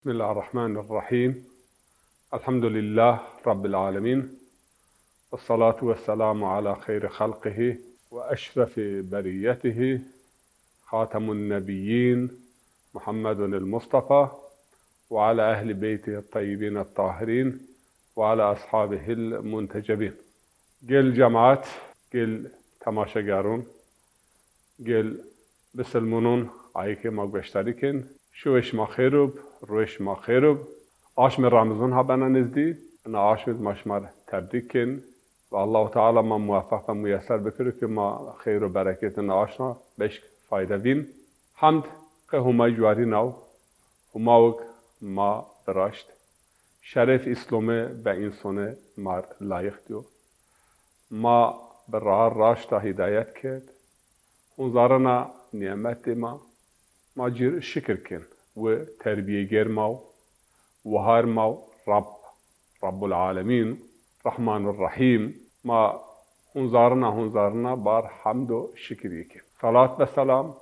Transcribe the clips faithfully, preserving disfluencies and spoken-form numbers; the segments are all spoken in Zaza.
بسم الله الرحمن الرحيم. الحمد لله رب العالمين. والصلاة والسلام على خير خلقه وأشرف بريته خاتم النبيين محمد المصطفى وعلى أهل بيته الطيبين الطاهرين وعلى أصحابه المنتجبين. Gel cemaat, gel temaşegerun, gel bisilmunun, ayê ke ma gueştarî kên. Şewê şima xêr ib, ruê şima xêr ib. Aşmê Remezan ha bena nizdî. Ina aşmî ma şima rê tebrîk kên. Ve Allahu Teala ma muweffeq ve muyeser bikiro ke ma xeyr û bereketê ina aşma beşk fayde vîn. Hemd qe Humay cuarîn aw, Humawik ma biraşt. Şeref Îslomê ve însonê ma rê layiq dîyo. Ma bi raa raşta hîdayet kerd. Hunzarina nîmetê ma, ma cir şikir kên. Wi terbîyegêr ma w, wahar ma w, Rab, Rabbul Alemîn, Rahmanur Rahîm. Ma hunzarina, hunzarina bar hemd û şikirî kên. Salat ve selam,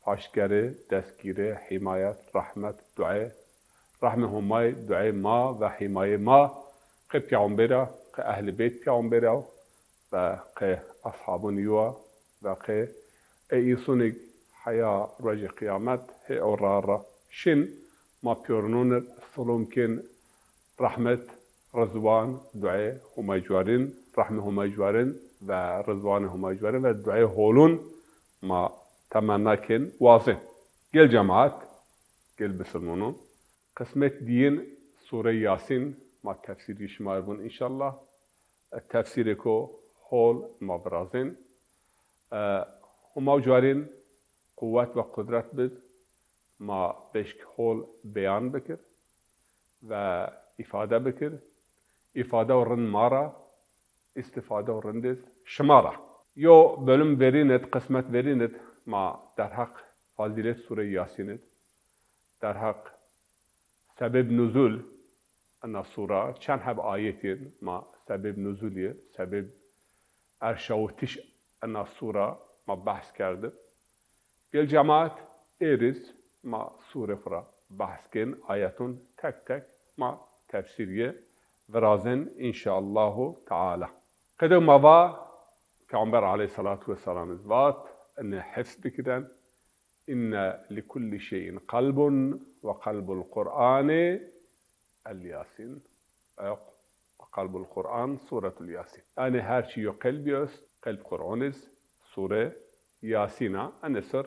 paştgerê, destgîrê, hîmayet, rehmet, duê, rehmê Homay, duê ma ve hîmayê ma, qe peyxamber a, qe ehlî beyt peyxamber a, ve qe eshabun yo a, ve qe ê însonî heya rojê qiyamet hê o ra ra şin, ma pîyorunun ir silom kên, rehmet, rizwan, duê Homay cuarîn, rehmê Homay cuarîn ve rizwanê Homay cuarîn ve duê holun ma temenna kên, wazên. Gel cemaat, gel bisilmunun. Qismet dîyin Sûrê Yasîn ma tefsîrî şima rê vun înşallah. E, tefsîrêko hol ma virazên. E, Homa û cuarîn quwet ve qudret bid, ma beşk hol beyan bikir ve îfade bikir. Îfade û rind ma ra, îstîfade û rind iz şima ra. Yo bölüm verîn id, qismet verîn id ma derheq fazîlet Sûrê Yasîn id, derheq sebeb nuzul ina sura, çend heb ayet yin ma sebeb nuzul yi, sebeb erşawitiş ina sura ma behs kerdib. Gel cemaat, êriz ma surê xwu ra behs kên, ayetun tek tek ma tefsîr yi virazên înşaallahu teala. Qedo ma va, Peyxamber aleyhîsselatu wesselam iz vat, ini hifz bikiden, inne li kulli şeyin qalbun ve qalbul Qur'ani el Yasin. Ve qalbul Qur'an Suretul Yasin. Yanî her çî yo qelbî est, qelb Qur'an iz, Sure Yasin a. Ene ser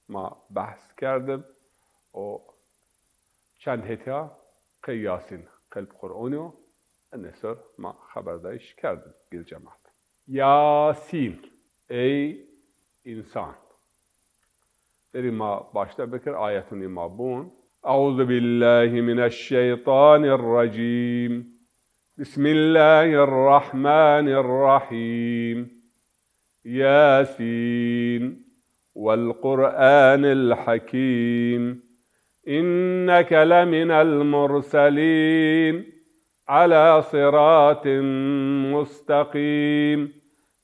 ma behs kerdib. O çend hetya qe Yasin qelb Qur'an yo. Ene ser ma xeberdayîş kerdib gil cemaat. Yasîn, ey însan. Verî ma başte bikir, ayetunî ma bun. Euzu billahi mineşşeytanirracîm. Bismillahirrahmanirrahîm. Yasîn. Wal Qur'anil Hakîm. İnneke leminel murselîn. Ala sıratın mustakîm.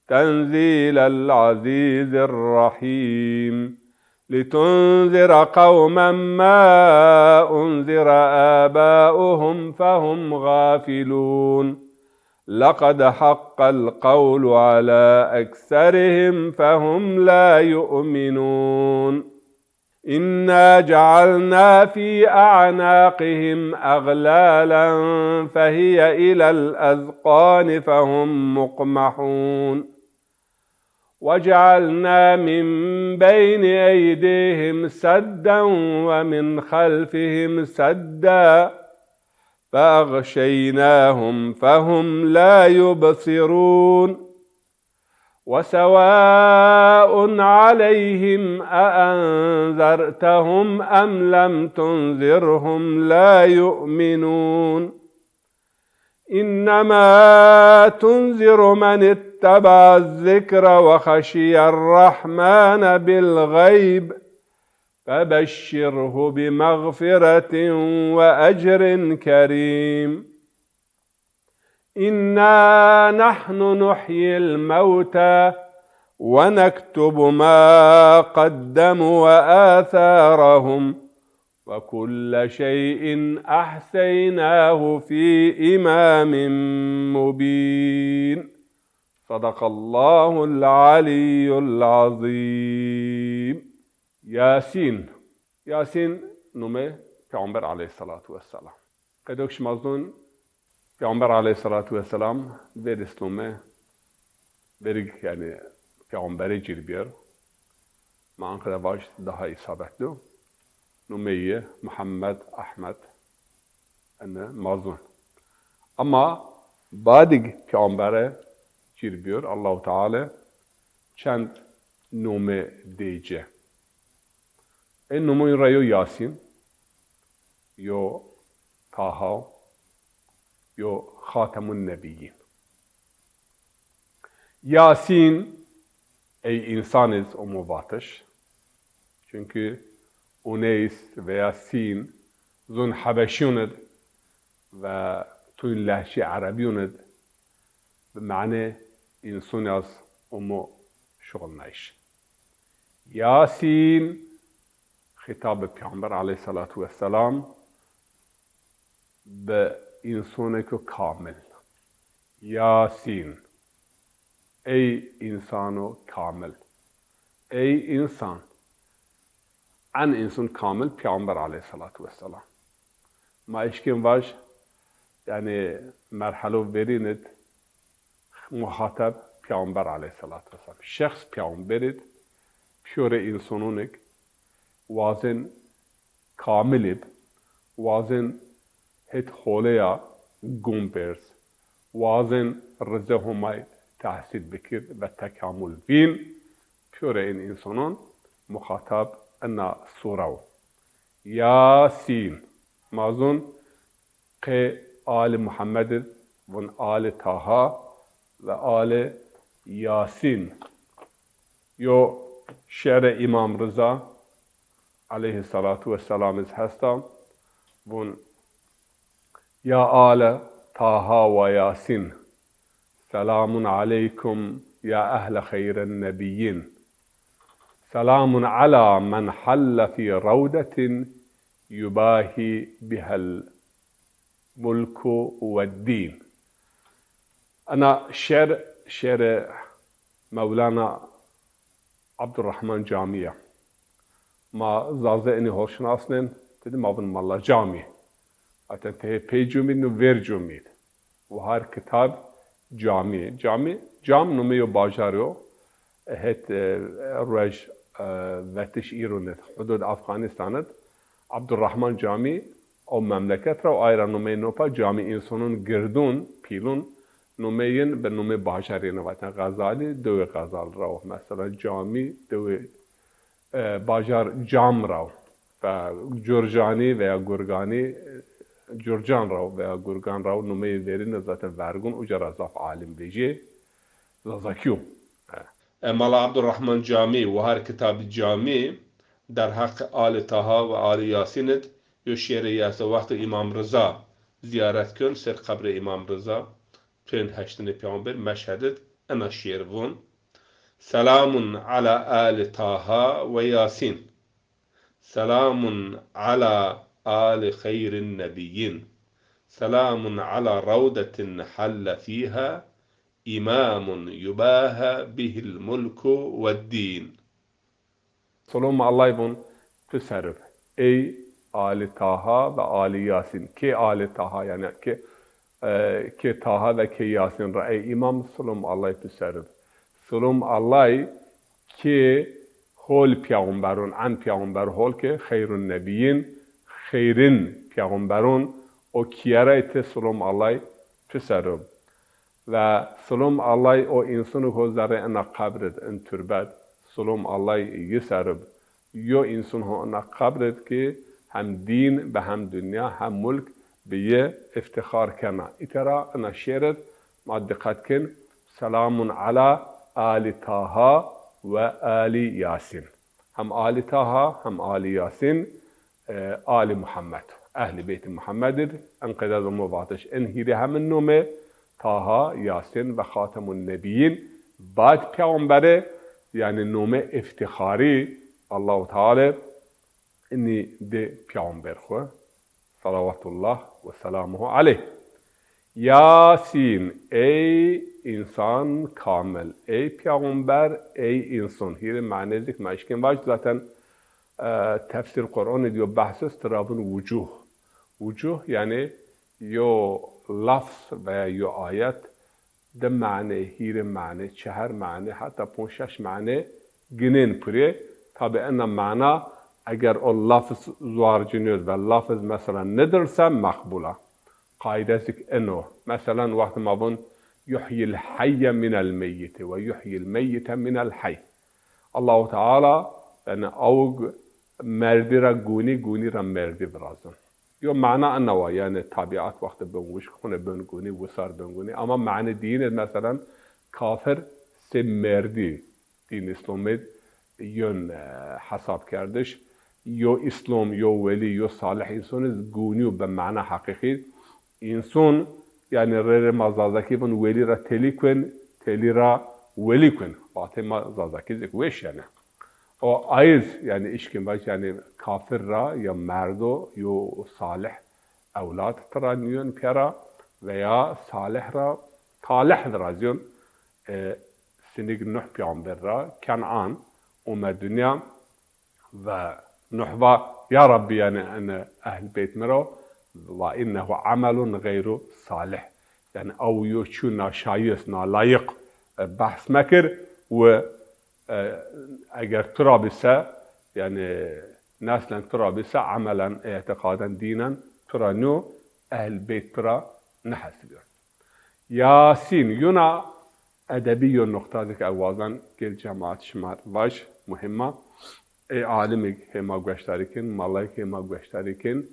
Tenzîlel azîzir rahîm. Litunzira qewmen ma unzira abauhum fehum gafilûn. Laqad haqqal qewlu ala ekserihim fehum la yu'minûn. إنا جعلنا في أعناقهم أغلالا فهي إلى الأذقان فهم مقمحون. وجعلنا من بين أيديهم سدا ومن خلفهم سدا فأغشيناهم فهم لا يبصرون. وسواء عليهم أأنذرتهم أم لم تنذرهم لا يؤمنون. إنما تنذر من اتبع الذكر وخشي الرحمن بالغيب فبشره بمغفرة وأجر كريم. إنا نحن نحيي الموتى ونكتب ما قدموا وآثارهم وكل شيء أحصيناه في إمام مبين. صدق الله العلي العظيم. Yasîn. Yasîn nomê Peyxamber aleyhissalatu vesselam. Qedo ke şima zon, Peyxamber aleyhissalatu vesselam verî nomê, verî, yanî, peyxamberî cir bîyer. Ma anqede vaj daha îsabetli o. Nomê yi Muhammed, Ahmed, ene ma zon. Ama badî ke peyxambere cir bîyer, Allahu Teala çend nomê dê ci. Ê nomeyî ra yo Yasîn, yo Taha, yo Xatemun Nebîyîn. Yasîn, ey însan iz omo vatiş. Çunkî Uneys veya Sîn zun Hebeşîyûn id ve tuyn lehçî Erebîyûn id bi manê însun yaz omo şuxulnayîş. Yasîn, xîtab bi Peyxamber aleyhissalatu vesselam, bi însonêko kamil. Yasîn. Ey însano kamil. Ey însan. En însun kamil Peyxamber aleyhissalatu vesselam. Ma eşkên vaj, yanî, merhelo verîn id muhateb Peyxamber aleyhissalatu vesselam. Şexs Peyxamber id, pîyorê însonûn ik, wazên kamil ib, wazên het holeya gum berz, wazên rizê Homay tehsîl bikir ve tekamul vîn, pîyorê in însonon muxatab ina sure wo. Yasîn. Ma zon qê Alî Muhammed id vun Alî Taha ve Alî Yasîn. Yo şiirê Îmam Riza aleyhissalatu vesselam iz hesta, vun: Ya ale Taha ve Yasîn, selamun aleykum ya ehle xeyren nebiyyin. Selamun ala men halle fî rewdetin yubahi bihel mulku ve dîn. Ena şiir, şiirê Mewlana Abdurrahman Camî ya. Ma Zazê inî hol şinasnên, tedî ma vun Malla Camî. Zaten tehê pey cumî, nu vêr cumî. Wahar kitab Camî. Camî, Cam nomê yo bajarî yo. Het, e, ruej, e, vetiş Îran id, hudud Afganîstan id. Abdurrahman Camî o memleket ra, o ay ra nomeyê nopa Camî, însonon girdûn, pîlûn, nomeyên bi nomê bajarî yena vatên. Xezalî, dewê Xezal ra wo. Mesela Camî, dewê, e, bajar Cam ra wo. Ve Curcanî veya Gurganî, e, Curcan ra wo veya Gurgan ra wo, nomeyê verîne zaten vergûn, uca ra zaf alim vejîyê. Zazakî yo. E, Mala Abdurrahman Camî, wahar kitabî Camî, derheqê Alî Taha ve Alî Yasîn id yo şiirê yese, wexto Îmam Riza ziyaret kön ser qebrê Îmam Riza, tuên heştinê Peyxamber Meşhed id, ena şiir vun: Selamun ala Alî Taha ve Yasîn. Selamun ala ali xeyrin nebiyyin. Selamun ala rawdetin halle fiha imamun yubaha bihil mulku ve din. Solom Allay vun tu ser ib. Ey Ali Taha ve Ali Yasin. Kê Ali Taha, yanî kê, e, kê Taha ve kê Yasin ra, ey Îmam, solom Allay tu ser ib. Solom Allay kê hol peyxamberon, en peyxamber hol ke xeyrun nebiyyin, xeyrin peyxamberon, o kîyeray ti, solom Allay tu ser ib. Ve silom Allay o însun ho zerrê ina qebr id, in turbet, silom Allay yi ser ib. Yo însun ho ina qebr id ki hem dîn bi hem dinya hem mulk bi yi îftîxar kena. Îtera ina şêr id ma dîqet kin: Selamun ala Ali Taha ve Ali Yasin. Hem Ali Taha hem Ali Yasin, e, Ali Muhammed, Ehlî Beytî Muhammed id, enqede zî mo vatiş. In hîrê hemin nomê, Taha, Yasin ve Xatemun Nebiyyin, bad peyxamberî, yanî nomê îftîxarî Allahu Teala inî di peyxamber xwu, salawatullah ve selamuhu aleyh. Yasîn, ey însan kamil, ey peyxamber, ey însan. Hîrê mane zî ke ma eşkên vaj, zaten, e, tefsîr Qur'anî de yo behs est, tira vûn wucuh. Wucuh, yanî yo lafz veya yo ayet di mane, hîrê mane, çehar mane, heta ponc şeş mane ginên purê. Tabî ena mana, eger o lafz zuarcînî yo ve lafz mesela nidirse, meqbul a. Qaîde zî ke eno. Meselan, wextê ma vûn yuhyil heyye minel meyyiti ve yuhyil meyyite minel hey. Allahu Teala, yanî, awg merdî ra gûnî, gûnî ra merdî virazon. Yo mana ena wa, yanî, tebîat wextê bin wişk, xunê bin gûnî, wisar bin gûnî. Ama mane dîyine, meselan, kafir sê merdî, dîn Îslamê yön, e, hesab kerdiş. Yo Îslam, yo welî, yo salih însan iz gûnî yo bi mana heqîqî. Însan, yanî, rê rê ma Zazakî vûn welî ra telî kuen, telî ra welî kuen. Vatê ma Zazakî zî ke weş, yanî. O ayiz, yanî, eşkên vaj, yanî, kafir ra ya merdo yo salih ewlad tira nîyon pêra veya salih ra talih virazîyon. E, sinîg Nuh peyxamber ra Kenan ome dinya ve Nuh va, ya Rabbî, yanî, ene ehl beyt mi ra, va innehu amelun xeyru salih. Yanî, ew yo çîyo naşayist, nalayiq, e, behs mekir û, e, eger tu ra bî se, yanî, neslen tu ra bî se, emelen, îtîqaden, dînen tu ra nîyo, ehl beyt tu ra nihesibîyon. Yasîn, yona edebî yo nuqta zî ke ez wazen gel cemaat şima vaj, muhîm a. Ey alimîg hê ma gueşdarî kên, malayîg hê ma gueşdarî kên,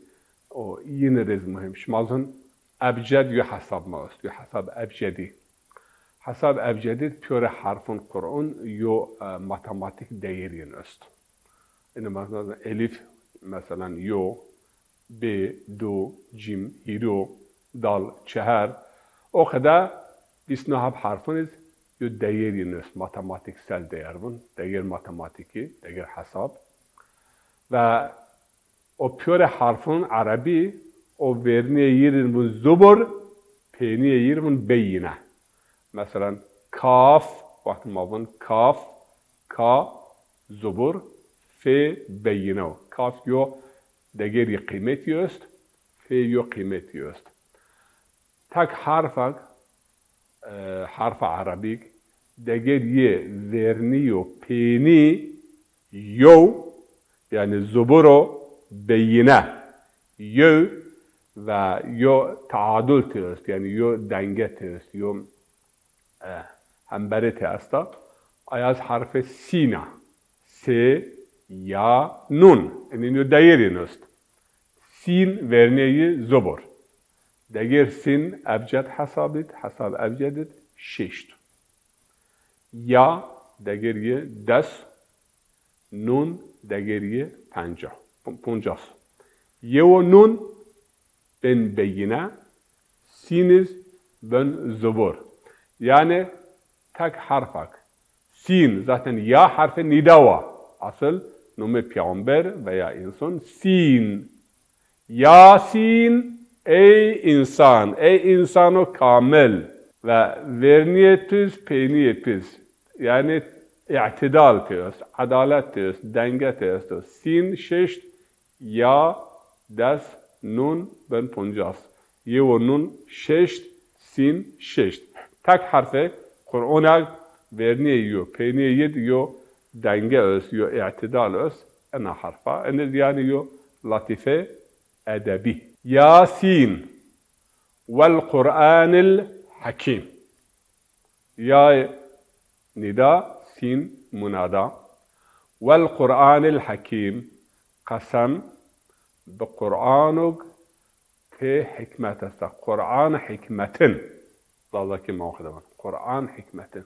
o yînî rê zî muhîm. Şima zon ebced yo hesab ma est, yo hesab ebcedî. Hesab ebcedî pîyorê herfon Qur'on yo, e, matematîk deyêr yin est. Inî mesela elîf, meselan, yo, bê, do, cîm, hîro, dal, çehar. O qede vîst no heb herfon iz yo deyêr yin est, matematîksel değer vûn, deyêr matematîkî, deyêr hesab. Ve o pîyorê herfon erebî, o vernîyê yî rî vûn zubur, peynîyê yî rî vûn beyîne. Meselan, kaf, wextê ma vûn kaf, ka zubur, fê beyîne o. Kaf yo degêr yê qîmetî est, fê yo qîmetî est. Tek herfek, e, herfa erebîk, degêr yê vernî yo peynî yew, yanî zubur o beyîne, yew ve yo teadul tê est, yanî yo denge tê est, yo e, hemberê tê esta. Aya zî herfê sîn a. Sê, ya, nun. Inîn yo deyêr yin est. Sîn vernîyê yî zubur. Degêr sîn ebced hesabît, hesab ebcedît şeşt. Ya degêr yî des, nun degêr yî penca, pon-, poncas. Yew û nun bên beyîne, sîn iz bên zubur. Yanî tek herfek. Sîn, zaten ya herfê nîda wa. Asil nomê peyxamber veya însan sîn. Yasîn, ey însan, ey însano kamil. Ve vernîyê tu iz, peynîyê tu iz. Yanî îtîdal tê est, edalet tê est, denge tê est. Sîn şeşt, ya des, nun bên poncas. Yew û nun şeşt, sîn şeşt. Tek herfê Qur'onag vernîyê yo, peynîyê yid yo denge est, yo îtîdal est, ena herfa. Ene zî yanî yo latîfe edebî. Yasîn, wel Qur'anil Hekîm. Yay nîda, sîn munada. Wel Qur'anil Hekîm, qesem bi Qur'anog ke hîkmet esta. Qur'an hîkmetin. Zazakî ma o qede van. Qur'an hîkmetin.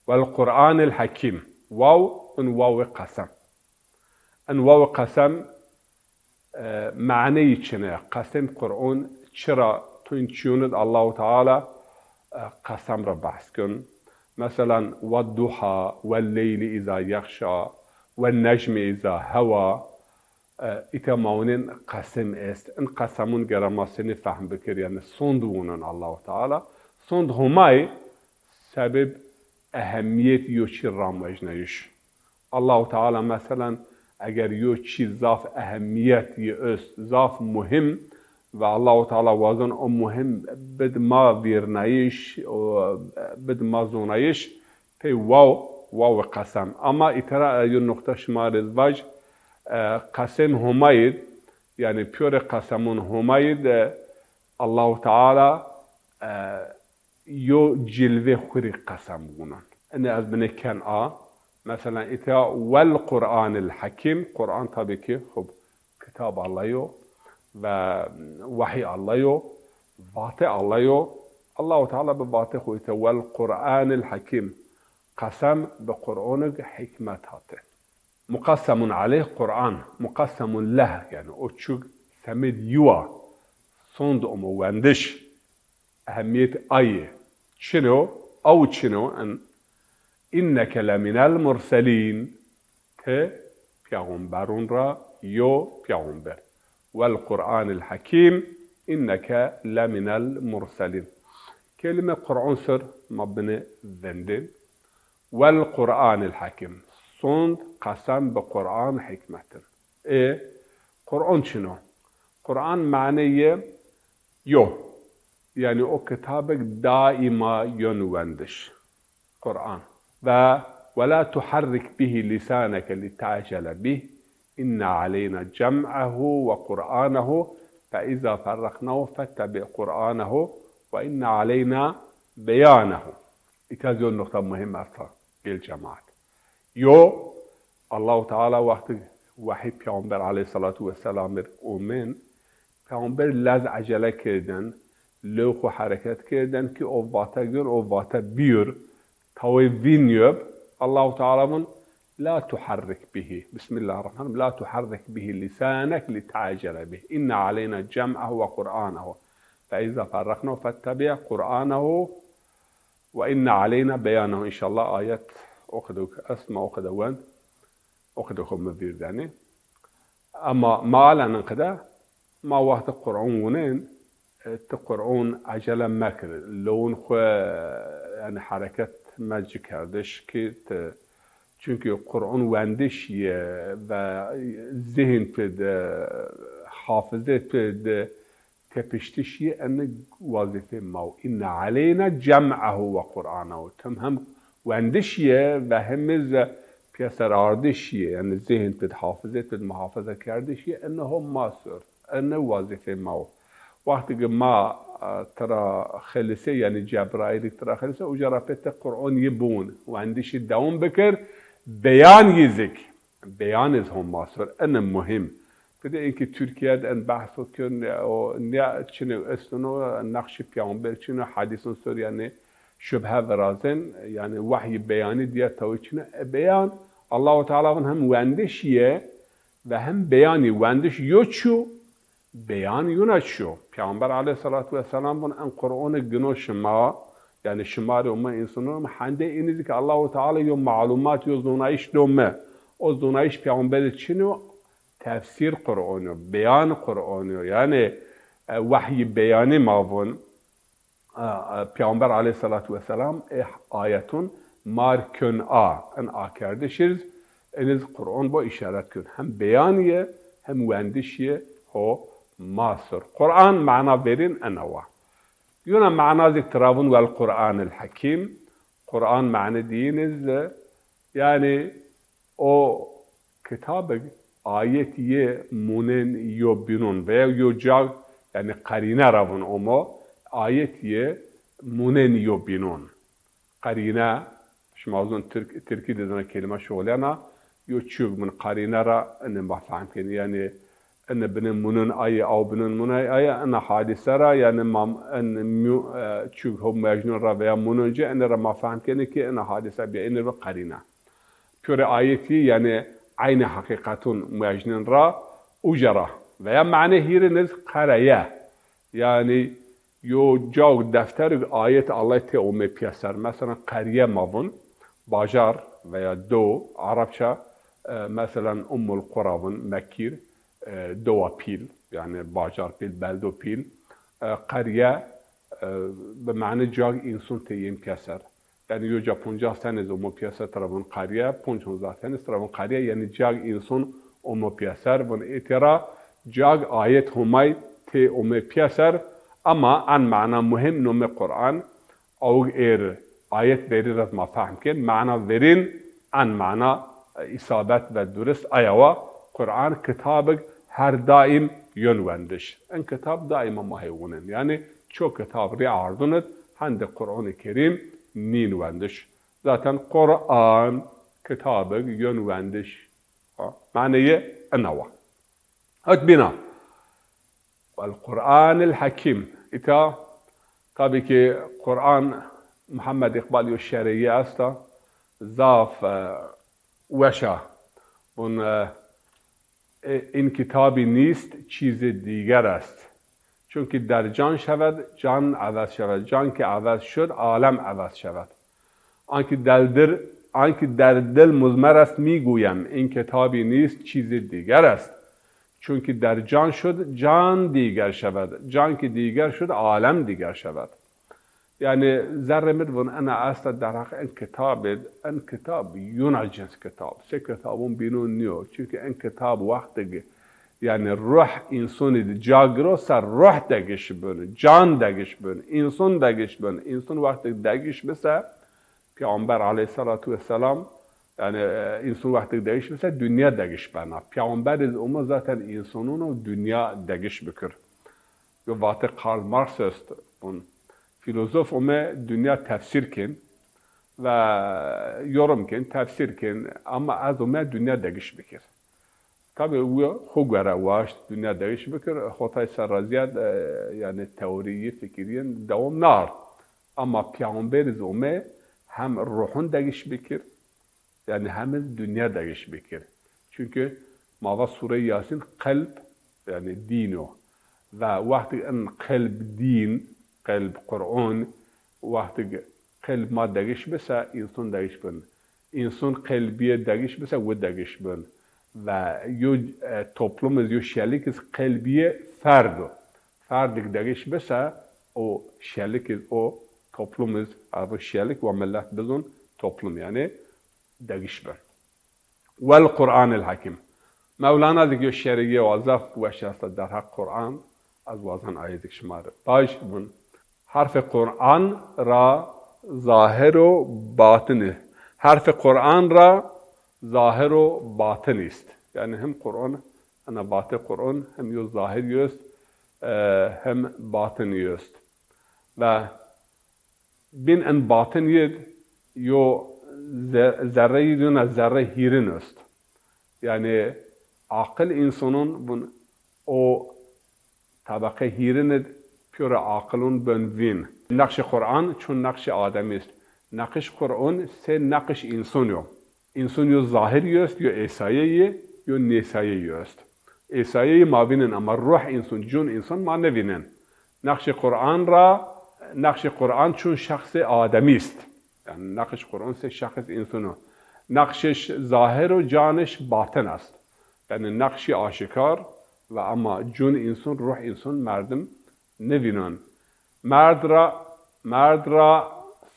Wel Qur'anil Hekîm. Waw, in wawê qesem. In wawê qesem, e, maneyî çine ya. Qesem Qur'on çira tu in çîyon id Allahu Teala, e, qesem ra behs ken. Meselan, wedduha, welleyli îza yexşa, wennecmi îza hewa, E, îta mawinên qesem est. In qesemûn gera ma senî fehm bikir, yanî sond wûnun Allahu Teala. Sond Homay sebeb ehemmiyet yo çî ramojnayîş. Allahu Teala, meselen, eger yo çî zaf ehemmiyet yi est, zaf muhîm ve Allahu Teala wazon o muhîm bid ma vîrnayîş, o bid ma zonayîş, pey waw, waw qesem. Ama îtera, e, yo nuqta şima rê vaj, e, qesem Homayî d, yanî pîyorê qesemûn Homayî d, e, Allahu Teala, e, yo cilvê xwu rê qesem wûnan. Inê ez binê ken a. Meselen, îta "Wel Qur'anil Hekîm", Qur'an tabî ki, xub, kitab Allah yo ve wahî Allah yo, vatê Allah yo. Allahu Teala bi vatê xwu îta "Wel Qur'anil Hekîm", qesem bi Qur'onig hikmet hate. Muqesemun aleyh Qur'an, muqesemun leh, yanî o çug semêd yiwa, sond omo wendiş, ehemmiyet aye. Çino, aw çino, en, "Inneke leminel murselîn", ti peyxamberûn ra yo peyxamber. "Wel Qur'anil Hekîm, inneke leminel murselîn." Kelîme Qur'an ser ma binê vendên. "Wel Qur'anil Hekîm." Sond qesem bi Qur'an hikmetin. Ê, Qur'an çino? Qur'an maneyê yo. Yanî o kitabek daîma yon wendiş. Qur'an. Ve "Ve la tuharrik bihi lisaneke li ta'cele bih, inna aleyna cem'ehu ve Qur'anehu, fe iza ferraknahu fettebi' Qur'anehu ve inna aleyna beyanehu." Îta zî yo nuqta muhîm esta, gel cemaat. Yo, Allahu Teala wextî wehî Peyxamber aleyhissalatu vesselam ir omên, Peyxamber lez ecele kerdên, lew xwu hereket kerdên ki o vate gir, o vate bîyur, tawê vîn yob. Allahu Teala vun, "La tuharrik bihi." Bismillahirrahmanirrahim. "La tuharrik bihi lisanek li ta'cele bih. Inna aleyna cem'ehu ve Qur'anehu. Fe iza ferraknahu fettebi' Qur'anehu ve inna aleyna beyanehu." Înşallah ayet o qede est ma o qede wend, o qede xwu mi vîr denî. Ema mealen in qede, ma wextê Qur'on wunên, e, ti Qur'on ecele mekir. Lewun xwu, e, yanî hereket meci kerdiş ki ti, çunkî Qur'on wendiş yê ve zihn pê de, hafizê pê de tepiştiş yê, ene wazîfê ma wo. Inne aleyna cem'ehu ve Qur'anehu. Tim hem wendiş yê ve hem iz pîyeser ardiş yê, yanî zihn pid, hafizê pid muhafaza kerdiş yê, ene ho ma ser. Ene wazîfê ma wo. Wextî ki ma, e, tira xelisê, yanî Cebraîlî tira xelisê, uca ra pê ti Qur'on yê biwun, wendişî dewam bikir, beyan yê zik. Beyan iz ho ma ser, ene muhîm. Pide inkî Tirkîye de en behso kên, o ne çinê estino, naqşî peyxamber çino, hedîsûn ser yanî şubhe virazên, yanî wehyî beyanî diye tawî çino. E, beyan, Allahu Teala vun hem wendiş yê ve hem beyanî, wendiş yo çu, beyan yuna çiyo. Peyxamber aleyhissalatu vesselam vun en Qur'onî gino şima, yanî şima rê û mi însanon rê, hendê înî zî ki Allahu Teala yo malumat, yo zonayîş do mi. O zonayîş peyxamberî çin o, tefsîr Qur'onî yo, beyan Qur'onî yo. Yanî, e, wehyî beyanî ma vun. A, a, Peyxamber aleyhissalatu vesselam, e, ayetun mar kön a, en akerdiş iz, eniz Qur'on bo îşaret kön. Hem beyan yê, hem wendiş yê ho ma ser. Qur'an mana verîn ena wa. Yuna mana zik tira vun vel Qur'anil Hekîm. Qur'an mane diyîn iz, yanî o kitabig ayet yê munen yo bînon veya yo cag, yanî qerîne ra vun omo, ayet yê munen yo bînon. Qerîne, şima zon Tirk, Tirkî de zana kelîme şoxlena, yo çîyog min qerîne ra ene ma fehm kenî. Yanî ene binê munen aye, aw binên munen aye, ena hadîse ra, yanî ma, en mü-, e, çîyog ho muejnon ra veya munen ci, ene ra ma fehm kenî ki ena hadîse bîya, ene bi qerîne. Pîyorê ayetî, yanî eynî heqîqetûn muejnên ra, uca ra. Veya mane hîrin iz qereye. Yanî yo cag defterig ayet Allay tê omê pîyeser. Meselen, qerîye ma vun, bajar veya dew, Arapça, e, meselen, Ummul Qura vun, Mekkîr, e, dewa pîl, yanî bajar pîl, beldo pîl, e, qerye, e, bi mane cag înson tê yên pîyeser. Yanî yo ca poncas tenê zî omo pîyeser tira vûn qerye, ponc hezar tenê tira vûn qerye, yanî cag înson omo pîyeser, vûn êtê ra cag ayet Homay tê omê pîyeser, ama en mana muhîm nomê Quran, awig êr ayet verî ra ma fehm kên, mana verîn en mana, e, îsabet ve durist aya wa, Quran kitabig her daîm yon wendiş. En kitab daîma ma hê wûnin. Yanî ço kitab rî ardûn id, hende Quranê Kerîm nîn wendiş. Zaten Quran kitabig yon wendiş. Ha, maneyê ina wa. Hot bîna. Wal Quranil Hekîm. Îta tabî ki Quran Muhammed Îqbal yo şereyî esta. Zaf, e, weş a. Vûn, e, e, in kitabî nîst, çîzî dîger est. Çunkî der can şeved, can evez şeved. Can ki evez şud, alem evez şeved. Ankî del dir, ankî der dil muzmer est mîgûyem, in kitabî nîst, çîzî dîger est. Çunkî der can şud, can dîger şeved. Can ki dîger şud, alem dîger şeved. Yanî zerrê mi di vûn ena esta derheq en kitabê, en kitab yuna cins kitab. Sê kitabûn bînûn nîyo. Çunkî en kitab wextig, yanî ruh însonî di ca giro se ruh degiş bin, can degiş bin, înson degiş bin. Înson wextig degiş bi se, Peyxamber aleyhissalatu vesselam, yanî, e, înson wextig degiş bi se dinya degiş bena. Peyxamberî zî ome zaten însonûn û dinya degiş bikir. Yo vatê Karl Marx est, vûn, filozof ome dinya tefsîr kên ve yorum kên, tefsîr kên, ama ez ome dinya degiş bikir. Tabî wi xwu gore waşt dinya degiş bikir, hotay ser ra zîyad, e, yanî teorîyî, fikirîyên dewam nard. Ama Peyxamberî zî ome hem ruhûn degiş bikir, yanî hem iz dinya degiş bikir. Çunkî ma va Sûreyê Yasîn qelb, yanî dîn o. Ve wextig in qelb dîn, qelb Qur'on, wextig qelb ma degiş bi se, înson degiş bin. Înson qelbîye degiş bi se, wi degiş bin. Ve yo, e, toplum iz, yo şelik iz qelbîye ferd o. Ferdig degiş bi se, o şelik iz, o toplum iz, ev şelik wa milet bizon, toplum yanî degiş bi. Wel Qur'anil Hekîm. Mewlana zik yo şerîye wa zaf weş esta derheq Qur'an, ez wazan ayê zik şima ri. Baş vûn. Herfê Qur'an ra zahir û batin î. Herfê Qur'an ra zahir û batin îst. Yanî hem Qur'an, ena vatê Qur'an hem yo zahir yo est, e, hem batin yo est. Ve bin en batin yid yo ze-, zerre yid yo na zerre hîrin est. Yanî aqil însonûn vûn o tebeqe hîrin id pîyore aqilûn ben vîn. Neqşê Qur'an çun neqşê ademî est. Neqiş Qur'an sê neqiş înson yo. Înson yo zahir yo est, yo êsayeyî, yo nêsayeyî yo est. Êsayeyî ma vînin ama ruh înson, cun înson ma nêvînin. Neqşê Qur'an ra, neqşê Qur'an çun şexsê ademî est. Yanî neqiş Qur'an sê şexs înson o. Neqşiş zahir û caniş batin est. Yanî neqşî aşikar ve ama cun înson, ruh înson merdim nêvînon. Merd ra, merd ra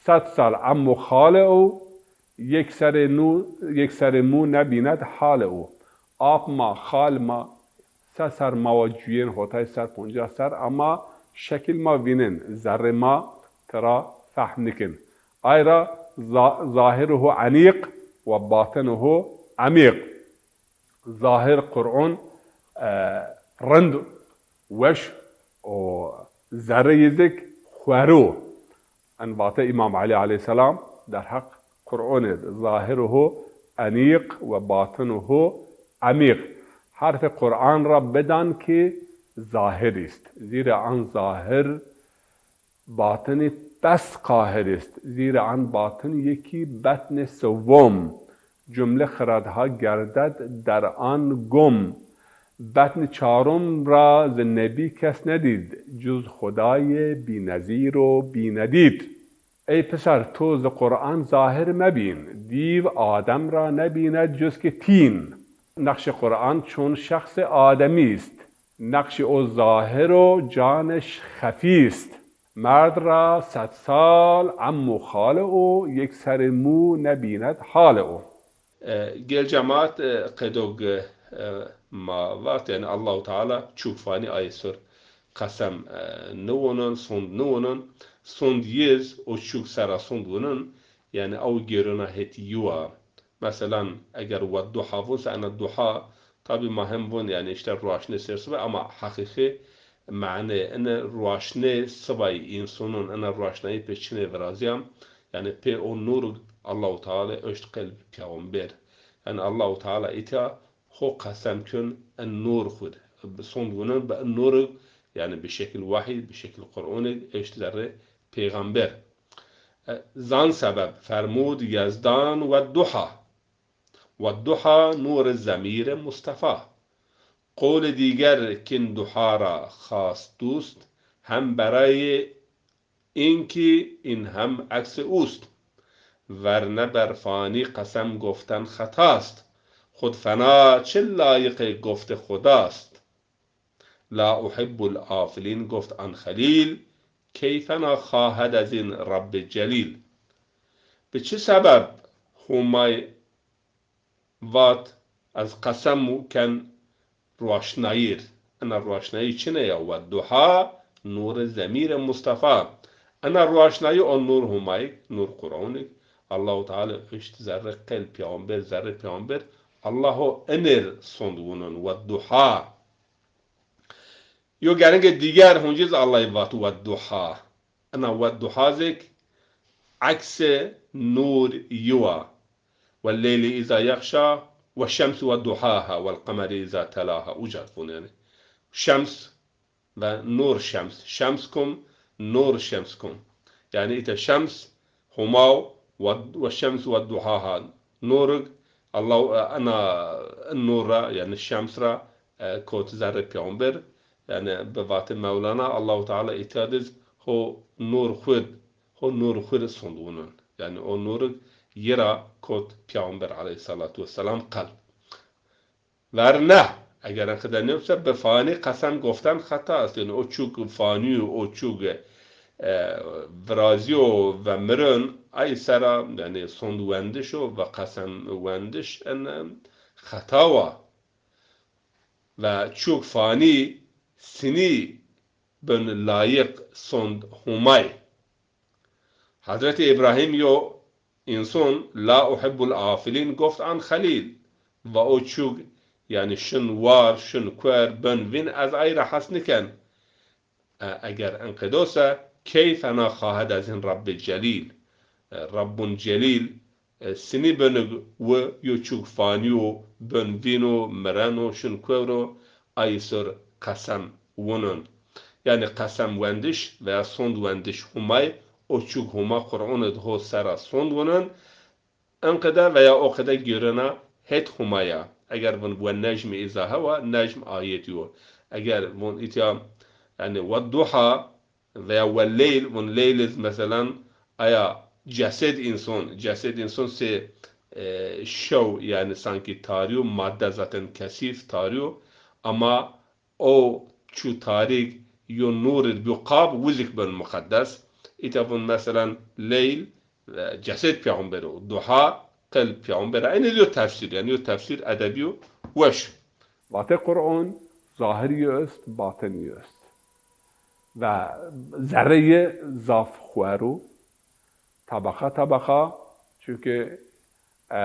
sed sal emo xale o, yek serê nû, yek serê mû nebînet hale o. Ap ma, xal ma, se ser ma wa cuyên hotay ser, poncas ser, ama şekil ma vînin, zerrê ma tira fehm nikin. Ay ra za-, zahiruhu enîq ve batinuhu emîq. Zahir Qur'on, e, rind, weş û zerrê yê zik xwerû. En vate Îmam Elî aleyhîsselam derheq Qur'onê de, zahiruhu enîq ve batinuhu emîq. Herfê Qur'an ra bidan ki zahir îst. Zîre an zahir batinî pes qahir est. Zîre an batin yekî betnê sewwom. Cumle xiradha gerded der an gom. Betnî çarom ra zi nebî kes nedîd, cuz Xudayê bînezîr û bînedîd. Ey pisar, to zi Qur'an zahir mebîn, dîv Adem ra nebîne cuz ki tîn. نقش قرآن چون شخص آدمی است، نقش او ظاهر و جانش خفی است. مرد را صد سال عم و خال او، یک سر مو نبیند حال او. E, gel cemaat, e, qedog, e, ma vat, yanî Allahu Teala çûk fanî ayê sur qesem, e, niwonon, sond niwonon, sond yiz o çûk sera sond wonon, yanî ew gêrona het yiwa. Meselan, eger wedduha vûn se ena duha, tabî ma hem vûn, yanî îşte ruaşnê ser sibe, ama heqîqî mane ene ruaşnê sibayî însonon, ena ruaşnayî pê çinê virazîya, yanî pê o nûr Allahu Teala eşt qelb peyxamber. Yanî Allahu Teala îta ho qesem kun en nûr xwir. Sond wunen bi en nûr, yanî bi şekil wahî, bi şekil Qur'anê eşt zerrê peyxamber. E, zan sebeb fermud Yezdan wedduha. Wedduha nûr-i zemîr-i Mustafa. Qowlê dîger kin duha ra xas dûst, hem berayê in ki in hem eksê ûst. Verne ber fanî qesem goften xetast. Xud fena çi layiqê goftê Xudast. La uhibbul afilîn goft an Xelîl, key fena xahed ez in Rebbê Celîl. Bi çi sebeb Humay vat ez qesem ken ruaşnayîr. Ena ruaşnayî çine ya? Wedduha nûr-i zemîr-i Mustafa. Ena ruaşnayî o nûr Humayî, nûr Qur'anî. Allahu Teala eşt zerrê qelb peyxamber, zerrê peyxamber. Allahu enêr sond wunon, wedduha. Yo geringê dîger huncîz Allay vat wedduha. Ena wedduha zêk eksê nûr yiwa. Welleyli îza yexşa, weşşems wedduhaha, welqemeri îza telaha. Uca vûn yanî. Şems ve nûr şems. Şems kum, nûr şems kum. Yanî îte şems, Humaw, we, weşşems wedduhaha. Nûrig, Allah, e, ena, e, nûr ra, yanî şems ra, e, kot zerrê peyxamber. Yanî bi vatê Mewlana, Allahu Teala îtya diz ho nûr xwir, ho nûr xwir sond wunon. Yanî o nûrig yi ra kot peyxamber aleyhissalatu vesselam qelb. Verne, eger enqede nêbse, bi fanî qesem goften xeta est. Yanî o çûk fanî yo, o çûk, e, virazîyo ve miron, ay sera, yanî sond wendiş o ve qesem wendiş en, e, xeta wa. Ve çûk fanî sinî bin layiq sond Humay. Hezretî Îbrahîm yo înson la uhibbul afilîn goft an Xelîl. Va o çûg, yanî şin war, şin kuer, bin vîn, ez ay ra hes niken. E, eger enqedo se, key fena xahed ez hin Rebbê Celîl. E, Rebbun Celîl, e, sinî binig wi yo çûg fanî yo, bin vîn o, miren o, şin kuer o, ay sor qesem wunon. Yanî qesem wendiş veya sond wendiş Humay, o çûg Huma Qur'on id ho sera sond wunon, enqede veya o qede gêrena het Humaya. Eger vun we necmî îzahe wa, necm ayetî yo. Eger vun îtya, yanî wedduha, veya welleyl, vun leyl iz meselan aya cesed înson, cesed înson sê, e, şew, yanî sankî tarî yo, madde zaten kesîf, tarî yo, ama o çû tarîg yo nûr ir bîyo qab, wizik bin muqeddes. Îta vun meselan leyl, e, cesed peyxamber o, duha qelb peyxamber. Enê yo tefsîr, yanî yo tefsîr edebî yo weş. Vatê Qur'on zahirî yo est, batinî yo est. Ve zerreyê zaf xuer o. Tabaqa tabaqa, çunke, e,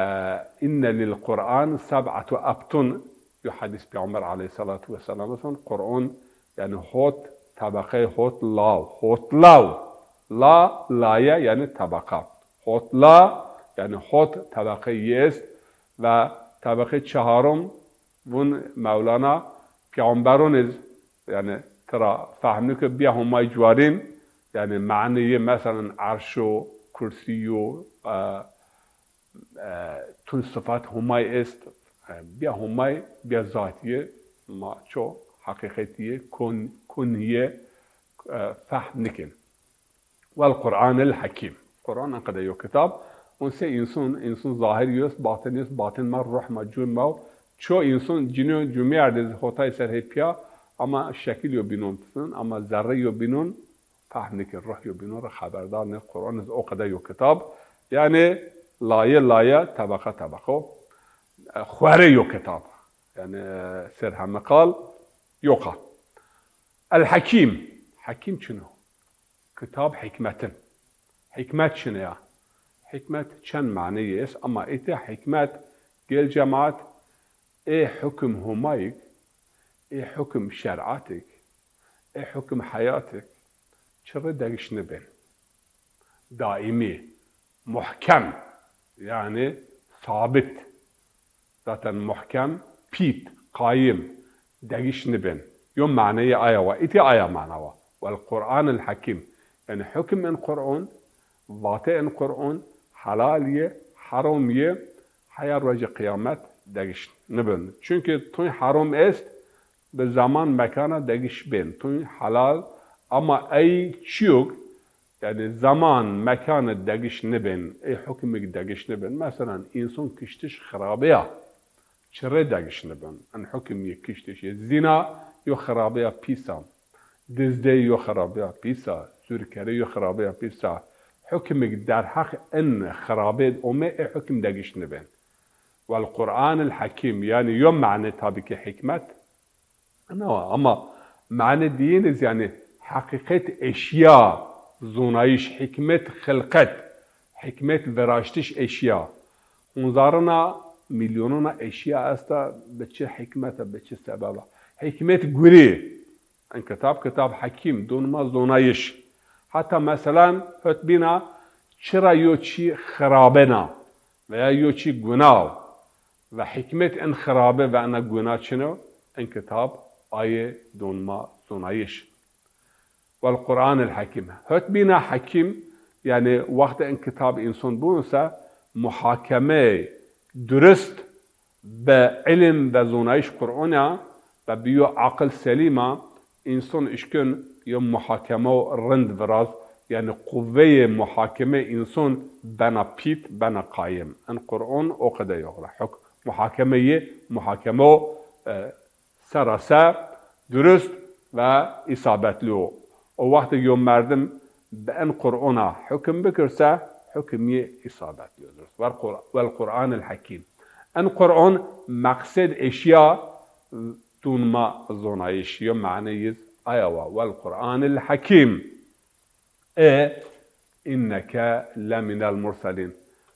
inne lil Qur'an seb'atu ebtun, yo hedîs Peyxamber aleyhissalatu vesselam son, Qur'on, yanî hot tabaqey, hot law, hot law. La, laye, yanî tabaqa. Hot la, yanî hot tabaqey yi est ve tabaqey çeharom vun Mewlana peyxamberon iz, yanî tira fehm nike, bîya Humay cuarîn, yanî maneyê, meselan, erş o, kursî yo, e, e, tun sifat Humay est, e, bîya Humay, bîya zatîye, ma ço heqîqetîye, kun-, kunhîye, e, fehm nikin. Wel Qur'anil Hekîm. Qur'an enqede yo kitab. Un sê însun, însun zahirî yo est, batinî yo est, batin ma, ruh ma, cûn ma, Ço însan cinîyo cumîyerdê zî hotay ser hê pîya, ama şekil yo bînon tisin, ama zerre yo bînon fehm nêkên, ruh yo bînon ra xeberdar nê. Quran iz o qede yo kitab. Yanî laye laye, tebeqa tebeqa. E, xuerê yo kitab. Yanî, e, ser heme qal, yo qal. El-Hekîm. Hekîm çin o? Kitab hikmetin. Hikmet çin ya? Hikmet çend maneyî est, ama îta hikmet, gel cemaat, ê hukim Homayîk, ê hukim şer'atîk, ê hukim heyatîk çi rê degiş nibên. Daîmî, muhkem, yanî sabit. Zaten muhkem, pît, qayim, degiş nibên. Yo maneyê aya wa, îtî aya mana wa. Wel Qur'anil Hekîm. Yanî hukim in Qur'on, vate in Qur'on, helal yê, herom yê, heya rojê qiyamet degiş nibên. Çunkî tuny herom est, bi zaman mekana degiş bên. Tuny helal, ama ey çîyok, yanî zaman mekana degiş nibên, ey hukimik degiş nibên. Meselan, însan kiştiş xirabe ya, çi rê degiş nibên? En hukim yê kiştiş yê zîna yo xirabe ya pîs a. Dizdey yo xirabe ya pîs a. Zûrkerê yo xirabe ya pîs a. Hukimik derheq in xirabe ome, ê hukim degiş nibên. Wel Qur'anil Hekîm, yanî yo mane tabî ki hikmet, Ama, ama mane diyîn iz, yanî heqîqet eşya, zonayîş, hikmet xilqet, hikmet viraştiş eşya. Hunzarina, mîlyonuna eşya esta, bi çi hikmete, bi çi sebeba. Hikmet gurî. En kitab, kitab hekîm, don ma zonayîş. Heta meselan, hot bîna, çira yo çî xirabena veya yo çî gunaw. Ve hikmet en xirabe ve ena guna çin o, en kitab aye don ma zonayîş. Wel Qur'anil Hekîm. Hot bîna hekîm, yanî wextê en kitab însan biwinse, muhakeme durist bi ilim ve zonayîş Qur'on a ve bi yo aqil selîm a, Înson işkin yo muhakemo rind viraz, yanî quweyê muhakeme înson bena pît, bena qayim. In Qur'on o qede yo ra huk-, muhakeme yê, muhakemo, e, seraser, durust ve îsabetli o. O wextê yo merdim bi in Qur'ona hukim bikirse, hukim yê îsabetli o, durust. Wel Qur-, wel Qur'anil Hekîm. In Qur'on meqsed eşya, Tûn ma zonayîş, yo mane yiz aya wa, wel Qur'anil Hekîm. E, inneke leminel murselîn.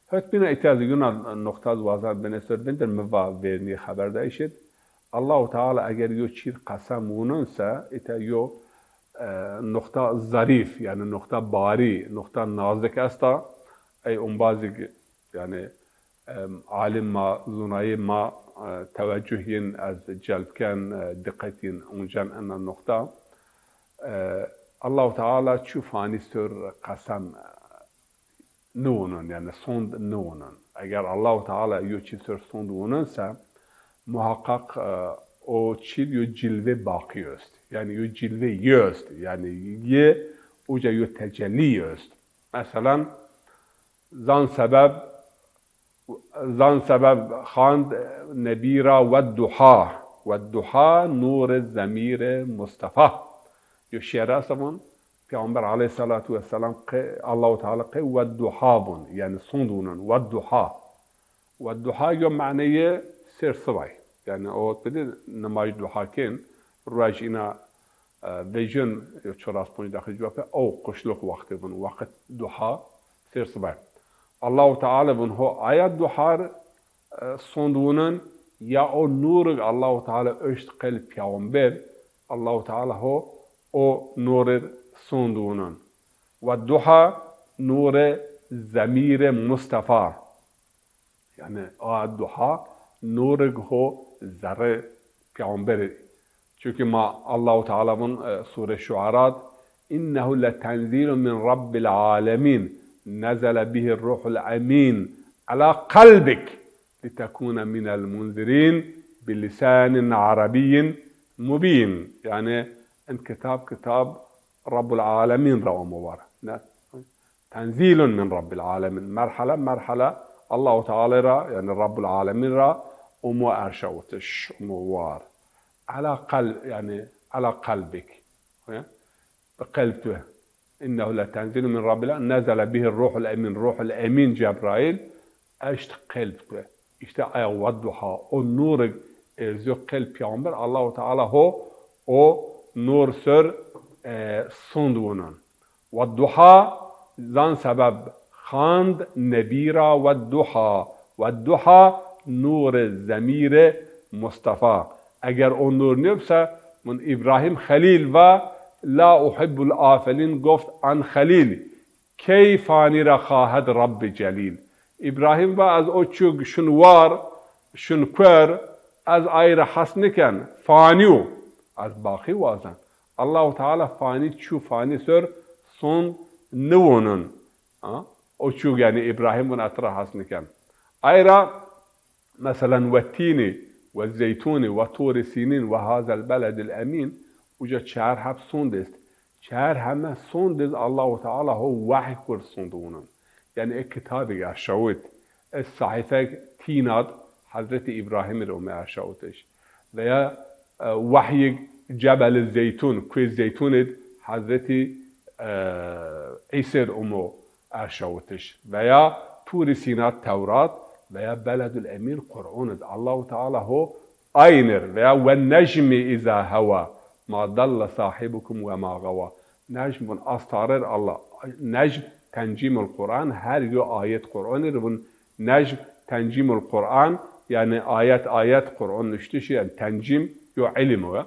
Hot bîna îtya zî yuna nuqta zî wazan binê ser vindir, mi va vernî xeberdayîş id. Allahu Teala eger yo çîr qesem wunun se, îtya yo, e, nuqta zarîf, yanî nuqta barî, nuqta nazik esta. Ey umbazî, yanî, Em, alim ma, zunayê ma, e, teweccuh yin ez celb ken, e, diqet yin uncen ena nuqta. E, Allahu Teala çu fanî sor qesem, e, niwunon, yanî sond niwunon. Eger Allahu Teala yo çî sor sond wunon se, muhaqqaq, e, o çî yo cilve baqî est. Yanî yo cilve yi est. Yanî yi uca yo tecellî yi est. Meselan, Zan sebeb, zan sebeb xand Nebî ra wedduha. Wedduha nûrê zemîrê Mustefa. Yo şêr esta von, Peyxamber aleyhîsselatu wesselam qe, Allahu Teala qe wedduha von, yanî sond wunon, wedduha. Wedduha yo maneyê sêr sibay. Yanî o bidî nimaj duha kên, ruej îna E, vejin, yo çaras ponc deqî cuwa pê, ew quşluk wextê vun, weqit duha, sêr sibay. Allahu Teala vun ho aya duhar, e, sond wunin, ya o nûrig Allahu Teala oşt qel peyxamber, Allahu Teala ho o nûrir sond wunin. Wedduha nûrê zemîrê Mustefa. Yanî a duha nûrig ho zerrê peyxamberî. Çunkî ma Allahu Teala vun, e, Sûre Şuara d, "Înnehu letenzîlun min Rabbil âlemîn, nezele bihir ruhul emîn, ala qelbik, litekûne minel munzirîn, bi lisânin arabiyyin mubîn." Yanî in kitab, kitab Rabbul Alemîn ra amo war. Ne? Tenzîlun min Rabbil Alemîn. Merhele, merhele Allahu Teala ra, yanî Rabbul Alemîn ra umo erşawitiş, umo war. Ela qel-, yanî ela qelbik. Bi qelb tu. Înnehu letenzilu min Rabbil â-, nezele bihî ruhul emîn. Ruhul emîn Cebraîl eşt qelb tu. Îşte aya wedduha, o nûrig erzîyo qelb peyxamber, Allahu Teala ho o nûr ser, e, sond wunon. Wedduha, zan sebeb xand nebî ra wedduha. Wedduha nûrê zemîrê Mustafa. Eger o nûr nêbse, min Îbrahîm Xelîl va, la uhibbul afilîn goft an Xelîl. Key fanî ra xahed Rabbî celîl. Îbrahîm va, ez o çûg şun war, şun kuer, ez ay ra hes niken, fanî yo. Ez baqî wazen. Allahu Teala fanî çû, fanî ser son niwonon. Ha? O çûg, yanî Îbrahîm vun, ez ti ra hes niken. Ay ra, meselen, wettînî, wezzeytûnî, wettûrî sînîn, wehazel beledil emîn, uca çar heb sond est. Çar heme sond iz Allahu Teala ho wehy kir sond wunon. Yanî ê kitabig erşawit, ê sahîfeg tînad Hezretî Îbrahîmî rê ome erşawitiş. Veya, e, wehyig Cebelî Zeytûn, Kuê Zeytûn id Hezretî, e, Îsê rê omo erşawitiş. Veya Tûrî Sîna Tewrat veya Beledul Emîn Qur'on id Allahu Teala ho aynir veya ve necmi iza hewa ma dalle sahibukum ve ma gawa. Necm vun astarêr Allah. Necm tencîmul Qur'an, her yo ayet Qur'anî rê vun necm tencîmul Qur'an, yanî ayet ayet Qur'an nuştişî, yanî tencîm yo ilim o.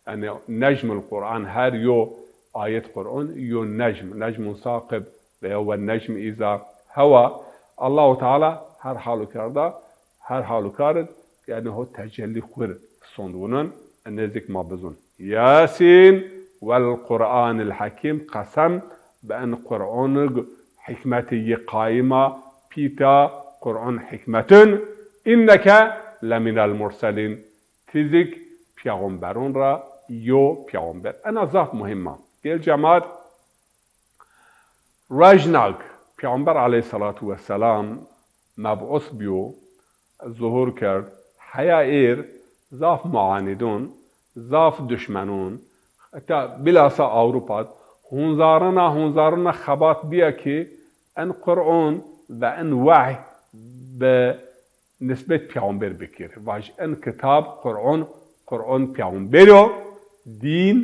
Yanî necmul Qur'an, her yo ayet Qur'an yo necm. Necmun saqib veya ve necmi iza hewa. Allahu Teala her hal û karda, her hal û kar id, yanî ho tecellî xwu rê sond wunon, nêzik ma bizun. Yasîn wel Qur'anil Hekîm, qesem bi en Qur'onig hikmetî yi qayîma, pîta Qur'on hikmetin, înneke leminel murselîn, ti zik peyxamberon ra yo peyxamber. Ena zaf muhîm a. Gel cemaat, ruejnag Peyxamber aleyhîsselatu wesselam meb'us bîyo, zuhur kerd, heya êr zaf muanîdon, zaf duşmenon, heta bilhassa Ewropa d hunzarina, hunzarina xebat bîya ki en Qur'on ve en wehy bi nisbet peyxamber bikir. Vaj, en kitab Qur'on, Qur'on peyxamber o, dîn,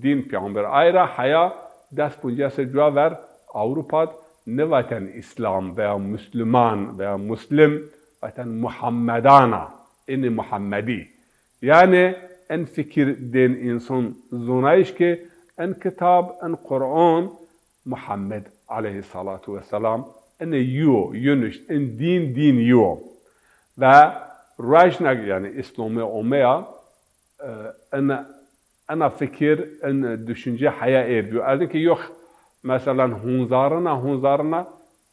dîn peyxamber. Ay ra heya des poncas serr cuwa ver Ewropa d nivaten Îslam veya Musluman veya Muslim, vaten Muhammedana, inî Muhammedî. Yanî en fikir dên însan zonayîş ke en kitab, en Qur'on, Muhammed aleyhîsselatu wesselam, ene yi yo, yi nuşt, in dîn, dîn yi yo. Ve ruejnag, yanî Îslamê omeya, e, ena, ena fikir, in duşunce heya êr bîyo. Ez ki yox, meselen, hunzarina, hunzarina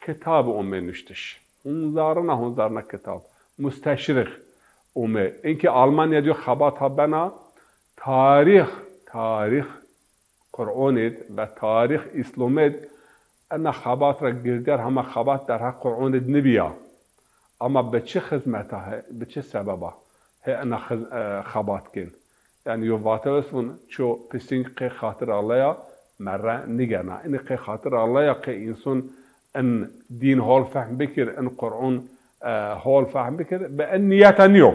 kitab ome nuştiş. Hunzarina, hunzarina kitab. Musteşrix ome. Inki Almanya diyo xebata bena, tarîx, tarîx Qur'on id ve tarîx Îslam id ena xebat ra girder, hema xebat derheq Qur'on id nibîya. Ama bi çi xizmeta he, bi çi sebeba he ena xiz-, e, xebat kên? Yanî yo vate wes vun, ço pisîng qey xatir Allaya merre nigena. Inî qey xatir Allaya qey însan in dîn hol fehm bikir, in Qur'on, e, hol fehm bikir, bi in niyeta niyo.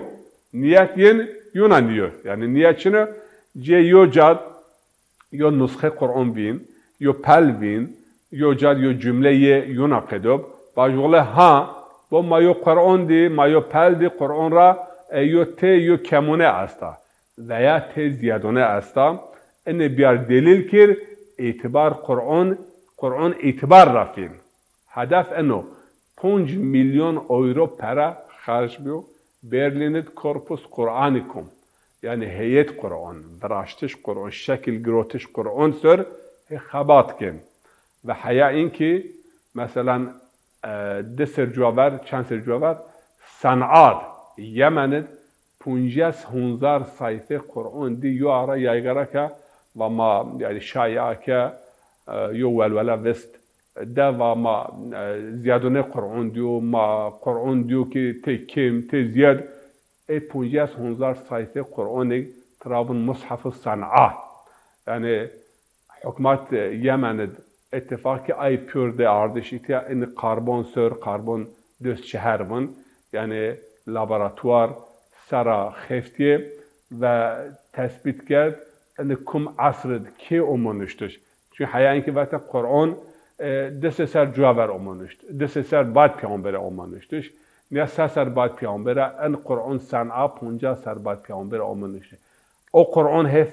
Niyet yin yuna niyo. Yanî niyet çin o, cê yo cad, yo nusxe Qur'on vîn, yo pel vîn, yo cad yo cumle yê yuna qedob. Vaj wele ha, bo ma yo Qur'on dî, ma yo pel dî Qur'on ra, e, yo tê yo kemune esta veya tê zîyadone esta. Inê biyar delîl kir, îtîbar Qur'on, Qur'on îtîbar ra fîn. Hedef eno, ponc milyon euro pere xerc bîyo, Berlin id Corpus Qur'anikum, yanî heyet Qur'on, viraştiş Qur'on, şekil girotiş Qur'on ser hê xebat kên. Ve heya inkî, meselen, e, di ser cuwa ver, çend ser cuwa ver, Sen'ad, Yemen id, poncas hunzar sayfe Qur'on dî yo ara yaygara ke, va ma, yanî şaya ke, e, yo welwele vist. De va ma, e, zîyadone Qur'on dîyo, ma Qur'on dîyo ki tê kêm, tê zîyad. Ê poncas honzar sayfê Qur'onîg tira vûn Mushaf San'a. Yanî hukmat Yemen id ittifaqî ay pîyor de ardiş, îtya ini karbon sor, karbon dös çeher vûn. Yanî laboratuvar sera xeftîye ve tesbît kerd ini kum esr id kê omo nuştiş. Çun heya inkî vete Qur'on, e, di sey ser cuwa ver omo nuşt. Di sey ser bad peyxamberî omo nuştiş. Nîya se ser bad peyxamberî en Qur'on San'a poncas ser bad peyxamberî omo nuştiş. O Qur'on hêf,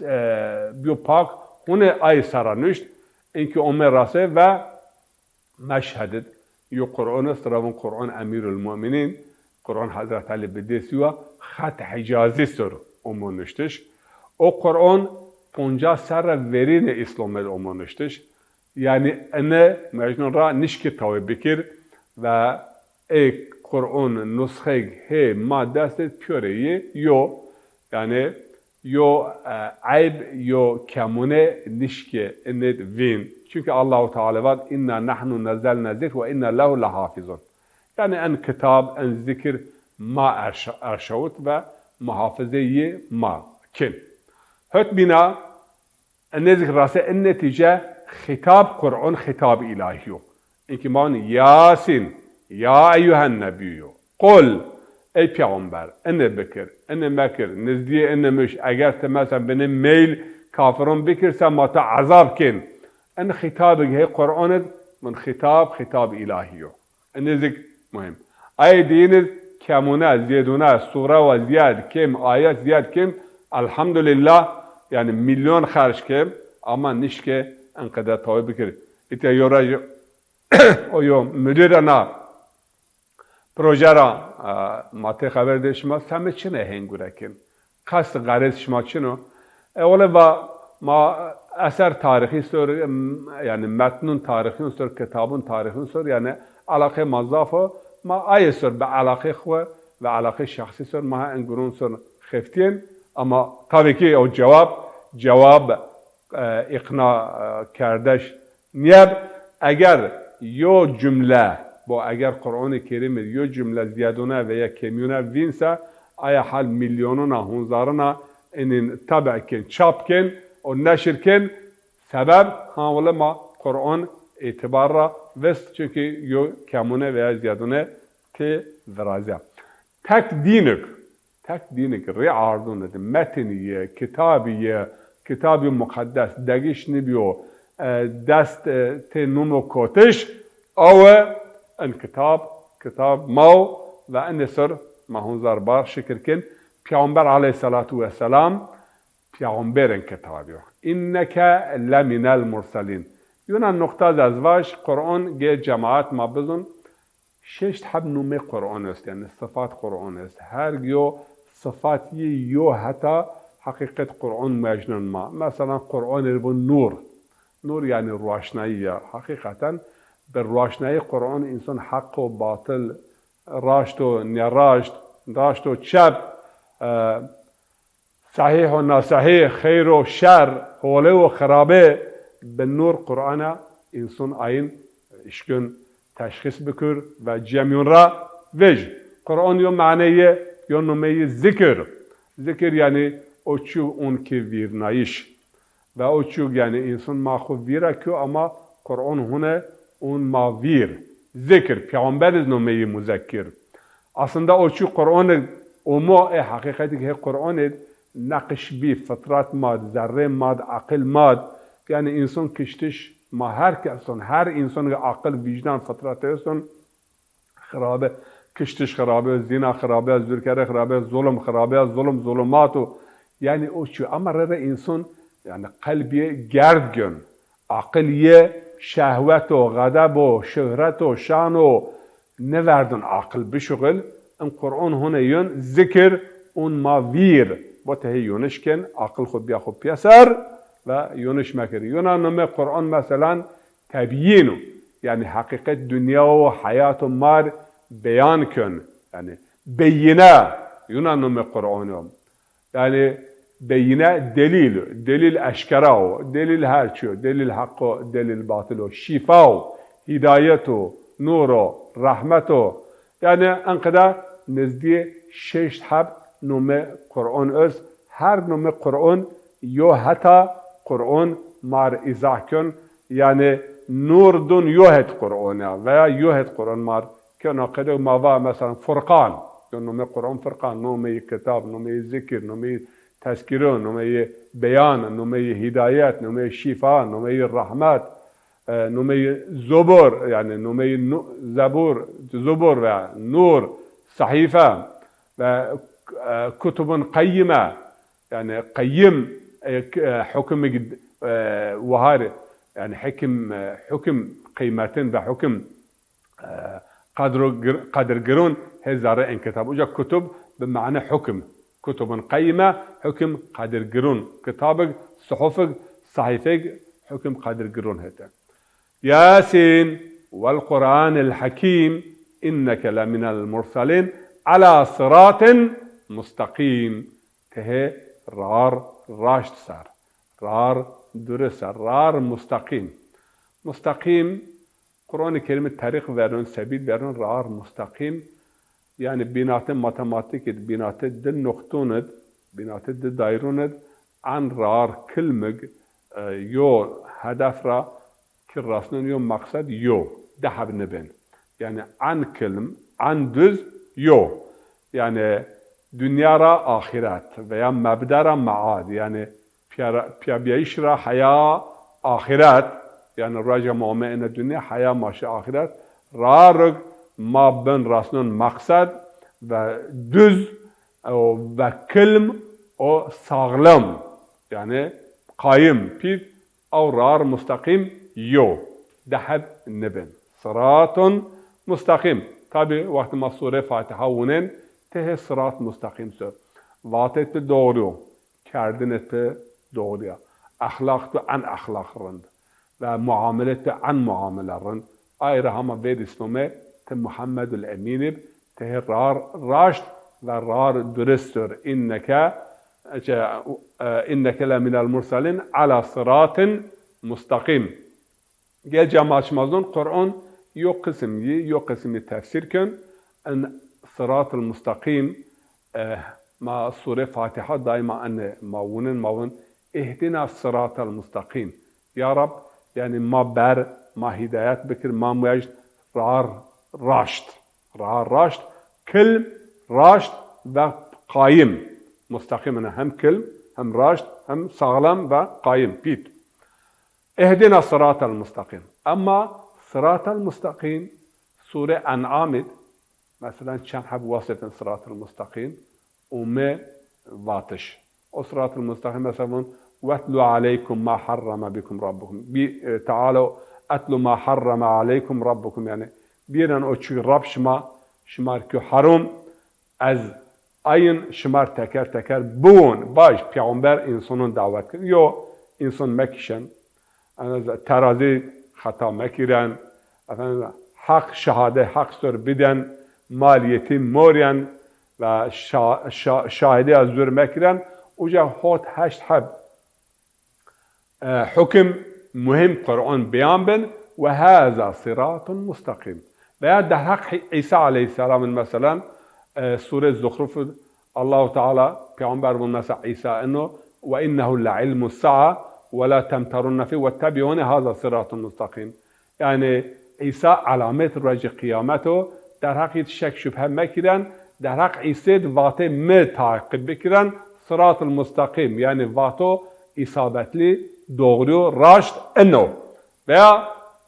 e, bîyo pak, hune ay sera nuşt. Inkî ome rase ve Meşhed id yo Qur'on est, ra vûn Qur'on Emîrul Mu'minîn, Qur'on Hezret Elî bi dêsî wa, xet Hicazî sor omo nuştiş. O Qur'on poncas serre verîne Îslam id omo nuştiş. Yanî ene mecnun ra nişkî tawî bikir ve ê Qur'on nusxeg hê ma dest id pîyorê yi yo. Yanî yo, e, eyb, yo kemûne nişkê inid vîn. Çunkî Allahu Teala vat, "Inna nahnu nezzelna zikr ve inna lehu lehafizun." Yanî en kitab, en zikir ma erş-, erşawit ve muhafizê yi ma kin. Hot bîna, en nêzik rase, en netîce xîtab Qur'on xîtab îlahî yo. Inkî ma vûn Yasîn, ya eyyuhen nebiyyû yo. Qul, ey peyxamber, ini bikir, ini mekir, nizdîyê ini miş, eger ti mesela binê meyl kafiron bikir se ma ti ezab kên. In xîtabig hê Qur'on id, min xîtab, xîtab îlahî yo. Ini zik muhîm. Ayê dîyin id kemûne, zêdûne, sure wa zîyad kêm, ayet zîyad kêm, elhamdulîllah, yanî mîlyon xerc kêm, ama nişkê in qede tawî bikir. Îtya yo ra yo, o yo mudir ena proje ra, e, ma tê xeber de şima semê çine hên gure kên. Qest xerêz şima çin o? E, wele va ma eser tarîxî sor, em, yanî metnun tarîxîn sor, kitabun tarîxîn sor, yanî elaqê ma zaf o. Ma ayê sor bi elaqê xwu ve elaqê şexsî sor, ma ha en gurun sor xeftîyên. Ama tabî ki o cewab, cewab, e, îqna, e, kerdeş nîyeb. Eger yo cumle, bo eger Qur'onê Kerîm id yo cumle zîyadûne veya kêmîyûne vîn se, aya hal mîlyonuna, hunzarina inîn tebe kên, çap kên û neşir kên. Sebeb, ha wele ma Qur'on îtibar ra vist, çunkî yo kemûne veya zîyadûne tê virazîya. Tek dînik, tek dînik rê ardûn id metnî yi, kitabî yi, kitabî muqeddes degiş nîbîyo, e, dest, e, tê nûmo kotiş, awe in kitab, kitab ma o ve inê ser ma hunzar bar şikir kên. Peyxamber aleyhîsselatu wesselam peyxamberên kitabî yo. Înneke leminel murselîn. Yona nuqta zî ez vaj, Qur'on gê cemaat ma bizun, şeşt heb numê Qur'on est, yanî sifat Qur'on est. Her yo sifat yi yo heta heqîqet Qur'on muejnun ma. Mesela Qur'on ir bu nur. Nur yanî roşnayî ya. Heqîqeten bi roşnayî Qur'on însan heq û batil, raşt û nêraşt, raşt û çep, e, sehîh û nasehîh, xeyr û şer, hole û xirabe bi nur Qur'ana însan ayin işkin teşxîs bikir ve cemyun ra vej. Qur'on yo maneyê, yo numeyî zikir. Zikir yanî o çî un ki vîrnayîş. Ve o çî yanî însan ma xwu vîra kîyo ama Qur'on hune un ma vîr. Zikir, peyxamber iz numeyî muzekkir. Aslında o çî Qur'on id umo, e, heqîqetî ki hê Qur'on id neqiş bî, fitrat mad, zerrê mad, aqil mad. Yanî însan kiştiş, ma her keson, her însan ki aqil, vîcdan, fitrat eson, xirabe, kiştiş xirabe, zîna xirabe, zûrkerê xirabe, zulm xirabe, zulm zulumat o. Yanî o çî, ama rê rê însan, yanî qelbî gerd gön. Aqil yê şehwet o, xedeb o, şuhret o, şan o, nêverdin aqil bişuxil. In Qur'on hune yön zikir, un ma vîr. Bo tehê yoniş kên, aqil xwu bîya xwu pîyeser ve yoniş mekir. Yona numê Qur'on meselan tebyîn o. Yanî heqîqet dinya û heyat û mar beyan kön. Yanî beyîne, yona numê Qur'on o. Yanî beyîne delîl, delîl eşkera o, delîl her çî yo, delîl heq o, delîl batil o, şîfa o, hîdayet o, nur o, rehmet o. Yanî enqede nizdî şeşt heb nomê Quron est. Her nomê Quron yo heta Quron mar îzah kön. Yanî nur dun yo het Quron ya veya yo het Quron mar kön. Qedê ma va mesela Furqan. Yo nomê Quron Furqan, nomê yi kitab, nomê yi zikir, nomê yi tezkiro, nomê yi beyan, nomê yi hîdayet, nomê yi şîfa, nomê yi rehmet, e, nomê yi zobor, yanî nomê yi nu-, zebur, zobor ve nur, sehîfe ve, e, kutubun qeyime, yanî qeyim, e, k-, e, hukimig, e, wahar, yanî hekim, e, hukim qeymetin ve hukim, e, qedro gir-, qedirgirun hê zerre en kitab. Uca kutub bi mane hukim. Kutubun qeyime hukim qedirgirun. Kitabig, suhufig, sehîfeg hukim qedirgirun hete. Yasin wal Quranil Hakim inneke leminel murselin ala siratin mustaqim. Ti hê rar raşt ser, rar durist ser, rar mustaqim. Mustaqim, Quranê Kerîm id terîq vernon, sebîl vernon, rar mustaqim. Yanî bînatê matematîk id, bînatê di nuqtun id, bînatê di dayrun id, en rar kilmig, e, yo hedef ra ki resnon yo meqsed yo, di heb nibên. Yanî en kilm, en duz yo. Yanî dinya ra axîret veya mebde ra mead. Yanî piya ra, piyabîyayîş ra heya axîret. Yanî roja ma ome ene dinya, heya ma şi axîret. Rarig ma bin resnon meqsed ve duz, o, ve kilm, o, saxlem. Yanî qayim, pît, ew rar musteqîm yo. Di heb nibin. Siratun musteqîm. Tabî, wextê ma Sûrê Fatiha wunên, ti hê sirat musteqîm ser. Vatê ti doğru yo, kerdinê ti doğru ya. Exlaq tu en exlaq rind. Ve muamelê ti en muamele rind. Ay ra hema vêr Îslamê ti Muhammedul Emîn ib, ti hê rar raşt ve rar durist ser. Înneke, e, e, înneke leminel murselîn ala siratin musteqîm. Gel cemaat şima zon, Quran yo qisim yi, yo qisim yi tefsîr kön. En siratil musteqîm, e, ma Sûrê Fatiha daîma ene ma wunin, ma wun, ihdina siratal musteqîm. Ya Rab, yanî ma ber, ma hîdayet bikir, ma muecd rar raşt. Rar raşt, kilm raşt ve qayim. Musteqîm ene hem kilm, hem raşt, hem sağlam ve qayim, pît. Ihdina siratal musteqîm. Emma siratal musteqîm, Sûrê En'am id, mesela çend heb wasifin siratal musteqîm, ome vatiş. O siratal musteqîm, mesela vun, "Vetlu aleykum ma harrama bikum rabbukum." Bi, e, teala etlu ma harrama aleykum rabbukum. Yanî bîren o çi Rab şima, şima r kî harum, ez ayin şima r teker teker biwon. Baş, peyxamber însonon dawet kir. Yo, înson mekişen. Yanî terazî xeta mekîren. Efendim, heq şehade, heq ser biden, mal yetîm moryen ve şa-, şa-, şahidîya zur mekîren. Uca hot heşt heb e, hukim muhîm Quran beyan bin, "Ve haza siratun musteqîm." Veya derheq Hî-, Îsa aleyhîsselam in, meselan, e, Sûrê Zuxruf id Allahu Teala peyxamber vun, mesela Îsa ino, "Ve innehu le ilmu sa'a ve la temterunne fî vettebi'ûni haza siratun musteqîm." Yanî Îsa elamet rojê qîyamet o, derheq yi şek şubhe mekîren, derheq Îsê di vatê mi taqîb bikîren, siratil musteqîm, yanî vato îsabetlî, doğru, raşt ino. Veya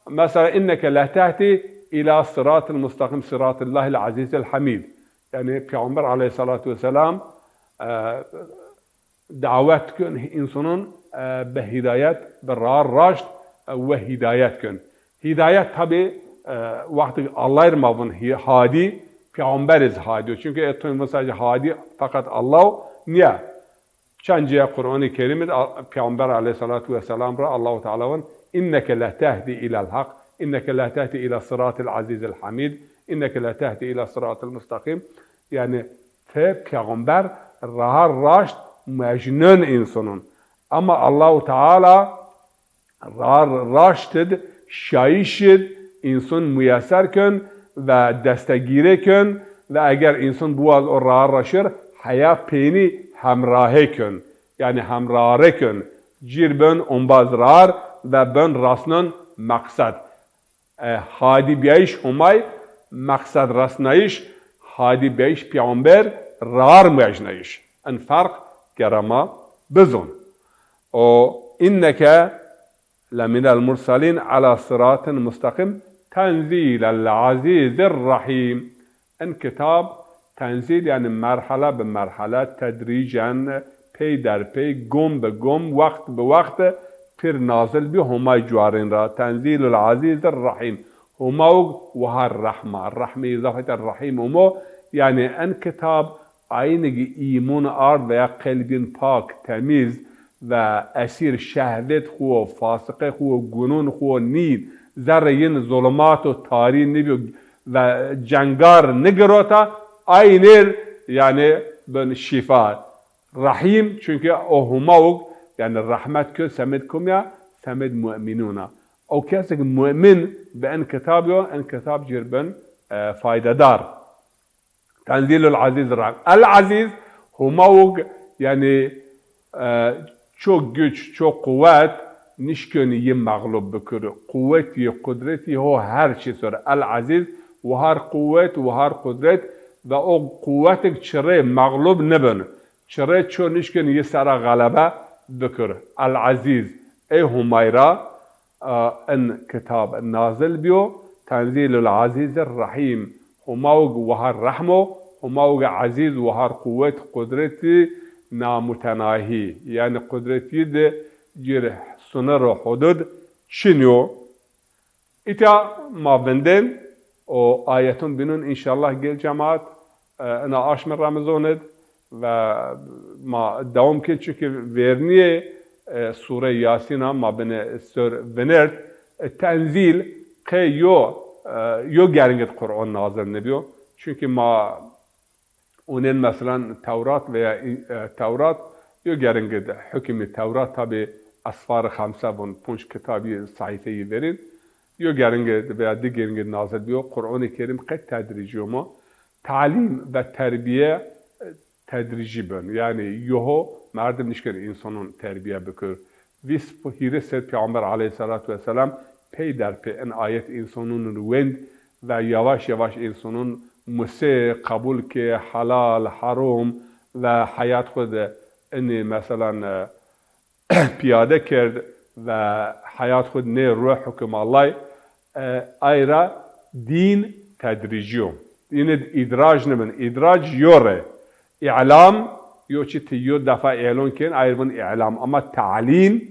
mesela, "Inneke letehdî îla siratil musteqîm, siratillahil azîzil hamîd." Yanî Peyxamber aleyhissalatu vesselam, e, dawet kön însonon, e, bi hîdayet, bi raa raşt, e, ve hîdayet kön. Hîdayet tabî, e, wextê Allay r ma vun hî-, hadî, peyxamber iz hadî yo. Çunke e toyn vun sadece hadî feqet Allaw nîya. Çend cîya Quranê Kerîm id a-, Peyxamber aleyhissalatu vesselam ra Allahu Teala vun, "Inneke letehdî ilal hak, inneke letehdî ila siratil azîzil hamîd, inneke letehdî ila siratil mustaqîm." Yanî ti peyxamber raa raşt muecnon însonon. Ama Allahu Teala raa raşt id, şayîş id înson muyeser kön ve destegîrê kön Ve eger însan biwaz o raar ra şir, heya peynî hemrahê kön. Yanî hemrare kön. Cîr bön ombaz raar ve bön rasnon meqsed. E, hadîbîyayîş Homay, meqsed resnayîş, hadîbîyayîş peyxamber, raar muejnayîş. In ferq gere ma bizon. O, inneke leminel murselîn ala siratin mustaqîm, tenzîlel azîzir rahîm. In kitab tenzîl, yanî merhele bi merhele, tedrîcen, pey der pey, gom bi gom, wext bi wext pir nazil bî Homay cuarîn ra. Tenzîlul azîzir rahîm. Homawg wahar rehm a. Rehmî îzafete rahîm omo. Yanî in kitab aynig îmon ard veya qelbîn pak, temîz ve esîr şehvet xwu, fasiqê xwu, gunon xwu nî, zerrê yin zulumat û tarî nîbîyo ve cengar nigirota, aynir, yanî, bin şîfa. Rahîm, çunkî o Homawg, yanî, rehmet kö semêd kumya, semêd mu'mînûn a. O kesig mu'mîn bi en kitab yo, en kitab cir bin, e, faydedar. Tenzîlul Azîz ra. El Azîz, Homawg, yanî, e, ço güç, ço quwet, nişkönî yi mexlub bikir. Quwet yi, qudret yi ho her çî sor. El Azîz, wahar quwet, wahar qudret ve o quwetig çirê mexlub nibin. Çirê ço nişkönî yi sera xelebe bikir. El Azîz, ey Homay ra, a, in kitab nazil bîyo, Tenzîlul Azîzir Rahîm. Homawg wahar rehm o, Homawg ezîz, wahar quwet, qudretî namutenahî. Yanî qudretî de cir, sinir û hudud çin yo. Îta ma vindên û ayeton bînon înşallah gel cemaat, e, ina aşmê Remezon id ve ma dewam kên, çunkî vernîyê, e, Sûreyê Yasîn a ma binê sor vinert. E, tenzîl qey yo, e, yo gering id Quron nazil nibîyo. Çunkî ma onên, meselan, Tewrat veya, e, Tewrat yo gering id, hukmî Tewrat tabî esfarê xemse von, ponc kitabî, sehîfeyî verîn. Yo gering id veya di gering id nazil bîyo, Quronê Kerîm qey tedrîcî yo ma. Talîm ve terbîye, e, tedrîcî bin. Yanî yoho merdim nişkên însanon terbîye bikir. Vîst hîris ser Peyxamber aleyhisselatu vesselam pey der pey in ayet însanon wend ve yavaş yavaş însanon musê qebul ke, helal, herom ve heyat xwu de inî, meselan, e, pîyade kerd ve heyat xwu nê ruh hukm Allay, e, ay ra dîn tedrîcî yo. Dîn id îdrac nibin, îdrac yo rê. Îlam, yo çî ti yo defa îlon kên, ay rê vun îlam. Ama talîm,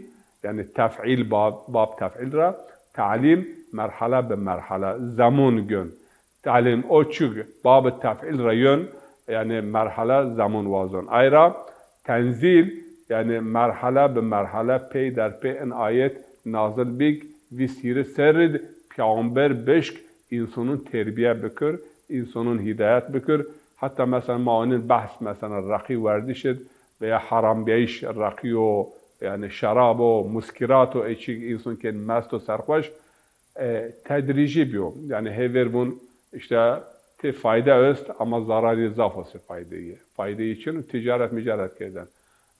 yanî tef'îl, bab, bab tef'îl ra, talîm merhele bi merhele, zemon gön. Talîm o çug babê tef'îl ra yon, yanî merhele zemon wazon. Ay ra tenzîl, yanî merhele bi merhele, pey der pey in ayet nazil bîg, vîst hîris serrid peyxamber bişk, însanun terbîye bikir, însanun hîdayet bikir. Heta mesela ma onîn behs mesela reqî, werdiş id veya herambîyayîş reqî yo, yanî şerab o, muskîrat o, ê çîg însan kên mest û serxweş. E, tedrîcî bîyo. Yanî hêvêr vûn îşte ti fayde est ama zararî zaf o se faydeyî. Faydeyî çin o, tîcaret mîcaret kerdên.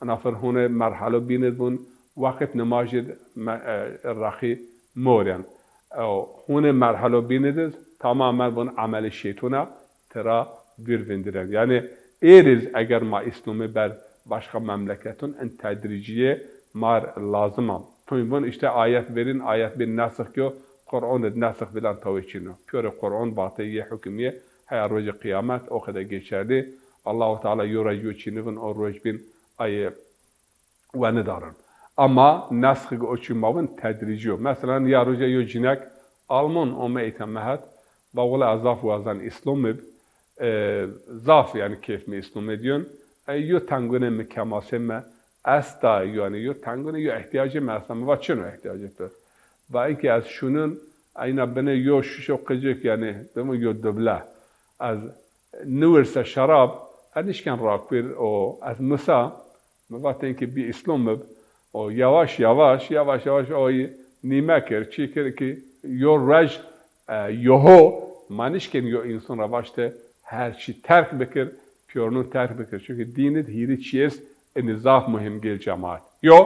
Ina fir hûnê merhelo bînid vûn weqit nimajî d me-, e, reqî morên. E, hûnê merhelo bînid iz tamamen vûn emelê şeytûn a, tira vîr vindirên. Yanî êriz eger ma Îslamî ber başqa memleketûn, in tedrîcîye mar lazim a. Toyn vûn îşte ayet verîn, ayet bîn nesix kyo, Qur'on id nesix filan tawê çin o. Pîyorê Qur'on vateyê yê hukmîye heya rojê qiyamet o qede geçerlî. Allahu Teala yo roj yo çînî vûn, o roj bîn ayê wenidarin. Ama nesxig o çî ma vûn tedrîcî yo. Meselan, ya roja yo cinek Alman ome îta mi het, va wela ez zaf wazan Îslamî b, e, zaf yanî keyf mi Îslamî d yon. E, yo tengune mi, kemasê mi esta, yanî yo tengune, yo îhtîyacê mi esta. Mi va çin o îhtîyacê tu? Va inkî ez şunun, eyna binê yo şuşo qicik, yanî, dimo yo duble. Ez niwirse şerab, ez nişken rakwîr o, ez misa, mi va tenkî bî Îslamî b, o yavaş yavaş, yavaş yavaş o nîme kir, çî kir ki yo roj, e, yoho, ma nişken yo însan ra vaşte, her çî terk bikir, pîyornûn terk bikir. Çunkî dîn id hîrî çî est, inî zaf muhîm gel cemaat. Yo,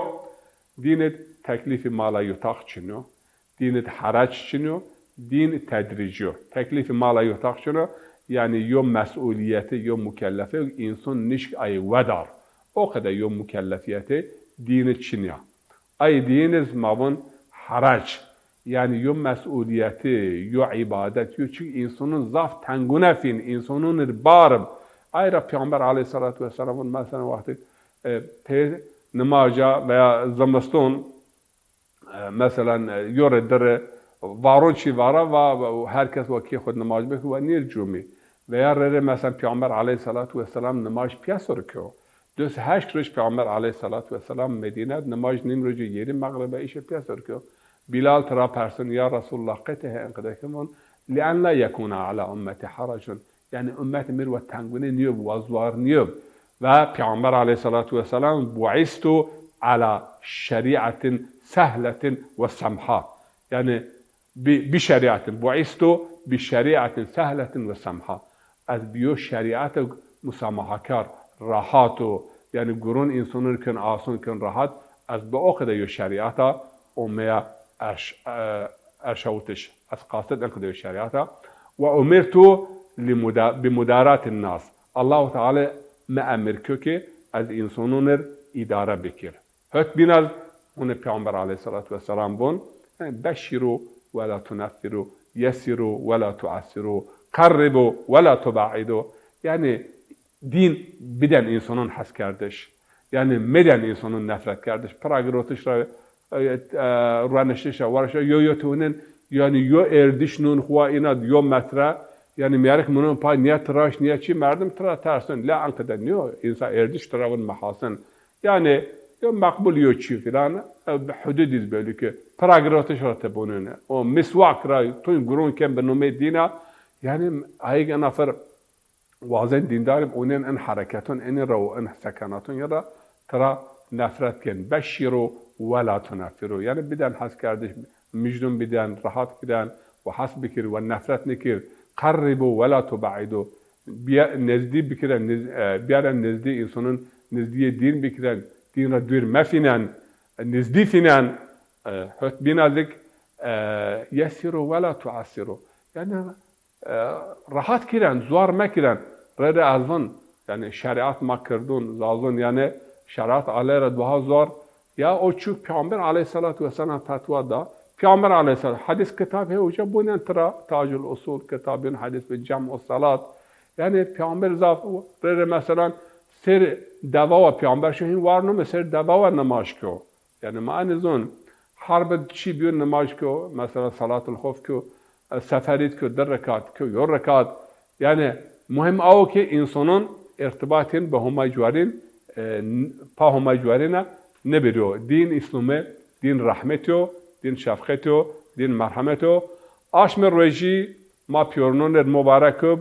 dîn id teklîfî mala yutaq çin o. Dîn id herac çin o. Dîn tedrîcî yo. Teklîfî mala yutaq çin o. Yanî yo mesûlîyetî, yo mukellefî însan nişk ay wedar. O qede yo mukellefîyetî dîn id çin ya. Ay dîn iz ma vûn herac. Yanî yo mesûlîyetî, yo îbadet, yo çik însonûn zaf tengûne fîn, însonûn ir bar ib. Ay ra Peyxamber aleyhîsselatu wesselam vûn, mesela, wextêk, e, pê nimaja veya zimiston, e, mesela, e, yo rê di rê varon çî vara va, va, her kes wa kê xwu nimaj bikir wa nêr cumî. Veya rê rê, mesela, Peyxamber aleyhîsselatu wesselam nimaj pîyeso rê keo. Des heşt roj Peyxamber aleyhîsselatu wesselam Medîne nimaj nîm rojî yêrî mexrib îşe pîyeso rê keo. Bîlal tira persûn, ya Resûlullah, qetê hê enqede kim? Vûn, "Li en la yekûne ala ummetî heracun." Yanî ummetê mi rê wa tengûne nîyo, wa zuar nîyo. Ve Peyxamber aleyhîsselatu wesselam, "Buîstu ala şerîetin sehletin ve semha." Yanî bi, bi şerîetin, buîstu bi şerîetin sehletin ve semha. Ez bi yo şerîetê musamahakar, rahat o, yanî gurûn însonûn kên asûn, kên rahat, ez bi o qede yo şerîeta omeya erş-, e, erşawitiş. Ez qasted en qede yo şerîeta. "Ve umirtu li muda-, bi mudaratin nas." Allahu Teala mi emir kö ki ez însonûn ir îdare bikir. Hot bîn ez, hûnê Peyxamber aleyhîsselatu wesselam vûn, yanî, "Beşşîrû we la tuneffirû, yessîrû we la tuessîrû, qerribû we la tubeîdû." Yanî, dîn biden însonûn heskerdiş. Yanî, meden însonûn nefret kerdiş. Pira girotiş ra, e, e, rueniştiş ra, wariş ra, yo, yo tûnin, yanî, yo êrdiş nûn xwu wa îna yo metre, yanî, mîyarik minûn pay, nîye tiraş, nîye çî, merdim tira tersûn. La enqede nîyo, însan êrdiş tira vûn mehasin. Yanî, yo meqbul yo çî filan, e, hudud iz belî ki. Pira girotiş ra ti bûnêne. O miswak ra tûn gurûn kên bi nomê dîna. Yanî, ayik ena fir wazen dîndar ib, onên in hereketûn, inî ra û in sekenatûn ya ra tira nefret kên. "Beşşîrû we la tuneffirû." Yanî, biden heskerdiş, mijdûn biden, rahat biden, we hes bikir, we nefret nikir. "Qerribû we la tubeîdû." Biye-, nezdî bikiren, niz-, e, biyaren nezdî, însonûn nizdîyê dîn bikiren, dîn ra dûr mefînen, e, nizdî fînen, e, hot bîn ez ik, e, "Yessîrû we la tuessîrû." Yanî, e, rahat kiren, zuar mekiren. Rê rê ez vûn, yanî şerîat ma kirdûn, zazûn, yanî şerîat aleyh ra daha zuar. Ya o çûk Peyxamber aleyhîsselatu wesselam fetwa da. Peyxamber aleyhîsselam, hedîs kitab hê uca bûnen tira, Tacul Usul, kitabên hedîs bi Cem'u Salat. Yanî Peyxamber zaf rê rê, mesela, ser devawa Peyxamber şo hîn war nome, ser devawa nimaj keo. Yanî ma enî zûn, herb id çî bîyo nimaj keo, mesela salatul xof keo, e, seferîd keo, di rekat keo, yo rekat. Yanî muhîm awo ki însonûn îrtibatên bi Homay cuarîn, e, n-, pa Homay cuarîna nibirîyo. Dîn Îslome, dîn rehmetî yo, dîn şefqetî yo, dîn merhemetî yo. Aşmê rojî ma pîyorûnûn id mubarek ib.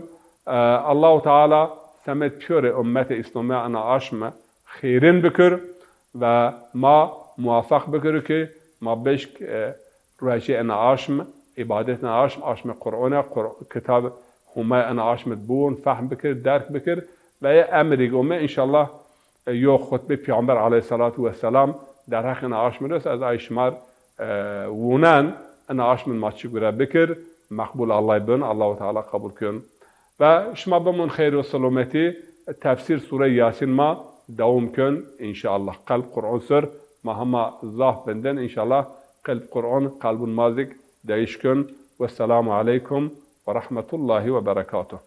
E, Allahu Teala semed pîyorê ummetê Îslome ena aşm xêrin bikir. Ve ma muwafeq bikiro ki ma bişk, e, ruecê ena aşm, îbadet ena aşm, aşmê Qur'one, Qur-, kitab Huma ena aşm id biwon, fehm bikir, derk bikir. Ve yê emrîg ome, înşallah, e, yo xutbê Peyxamber aleyhîsselatu wesselam derheq ena aşm id est, ez ay şimar, e, wûnen, ena aşm id ma çi gure bikir, meqbul Allay bin, Allahu Teala qebul kên. Ve şima bimon xeyr û selametî, tefsîr Sûre Yasîn ma dewam kên, înşallah. Qelb Qur'on ser, ma hema zaf bindin, înşallah, qelb Qur'on, qelbûn ma zîk değiş kên. Wesselamu aleykum ve rahmetullahi ve berekatuh.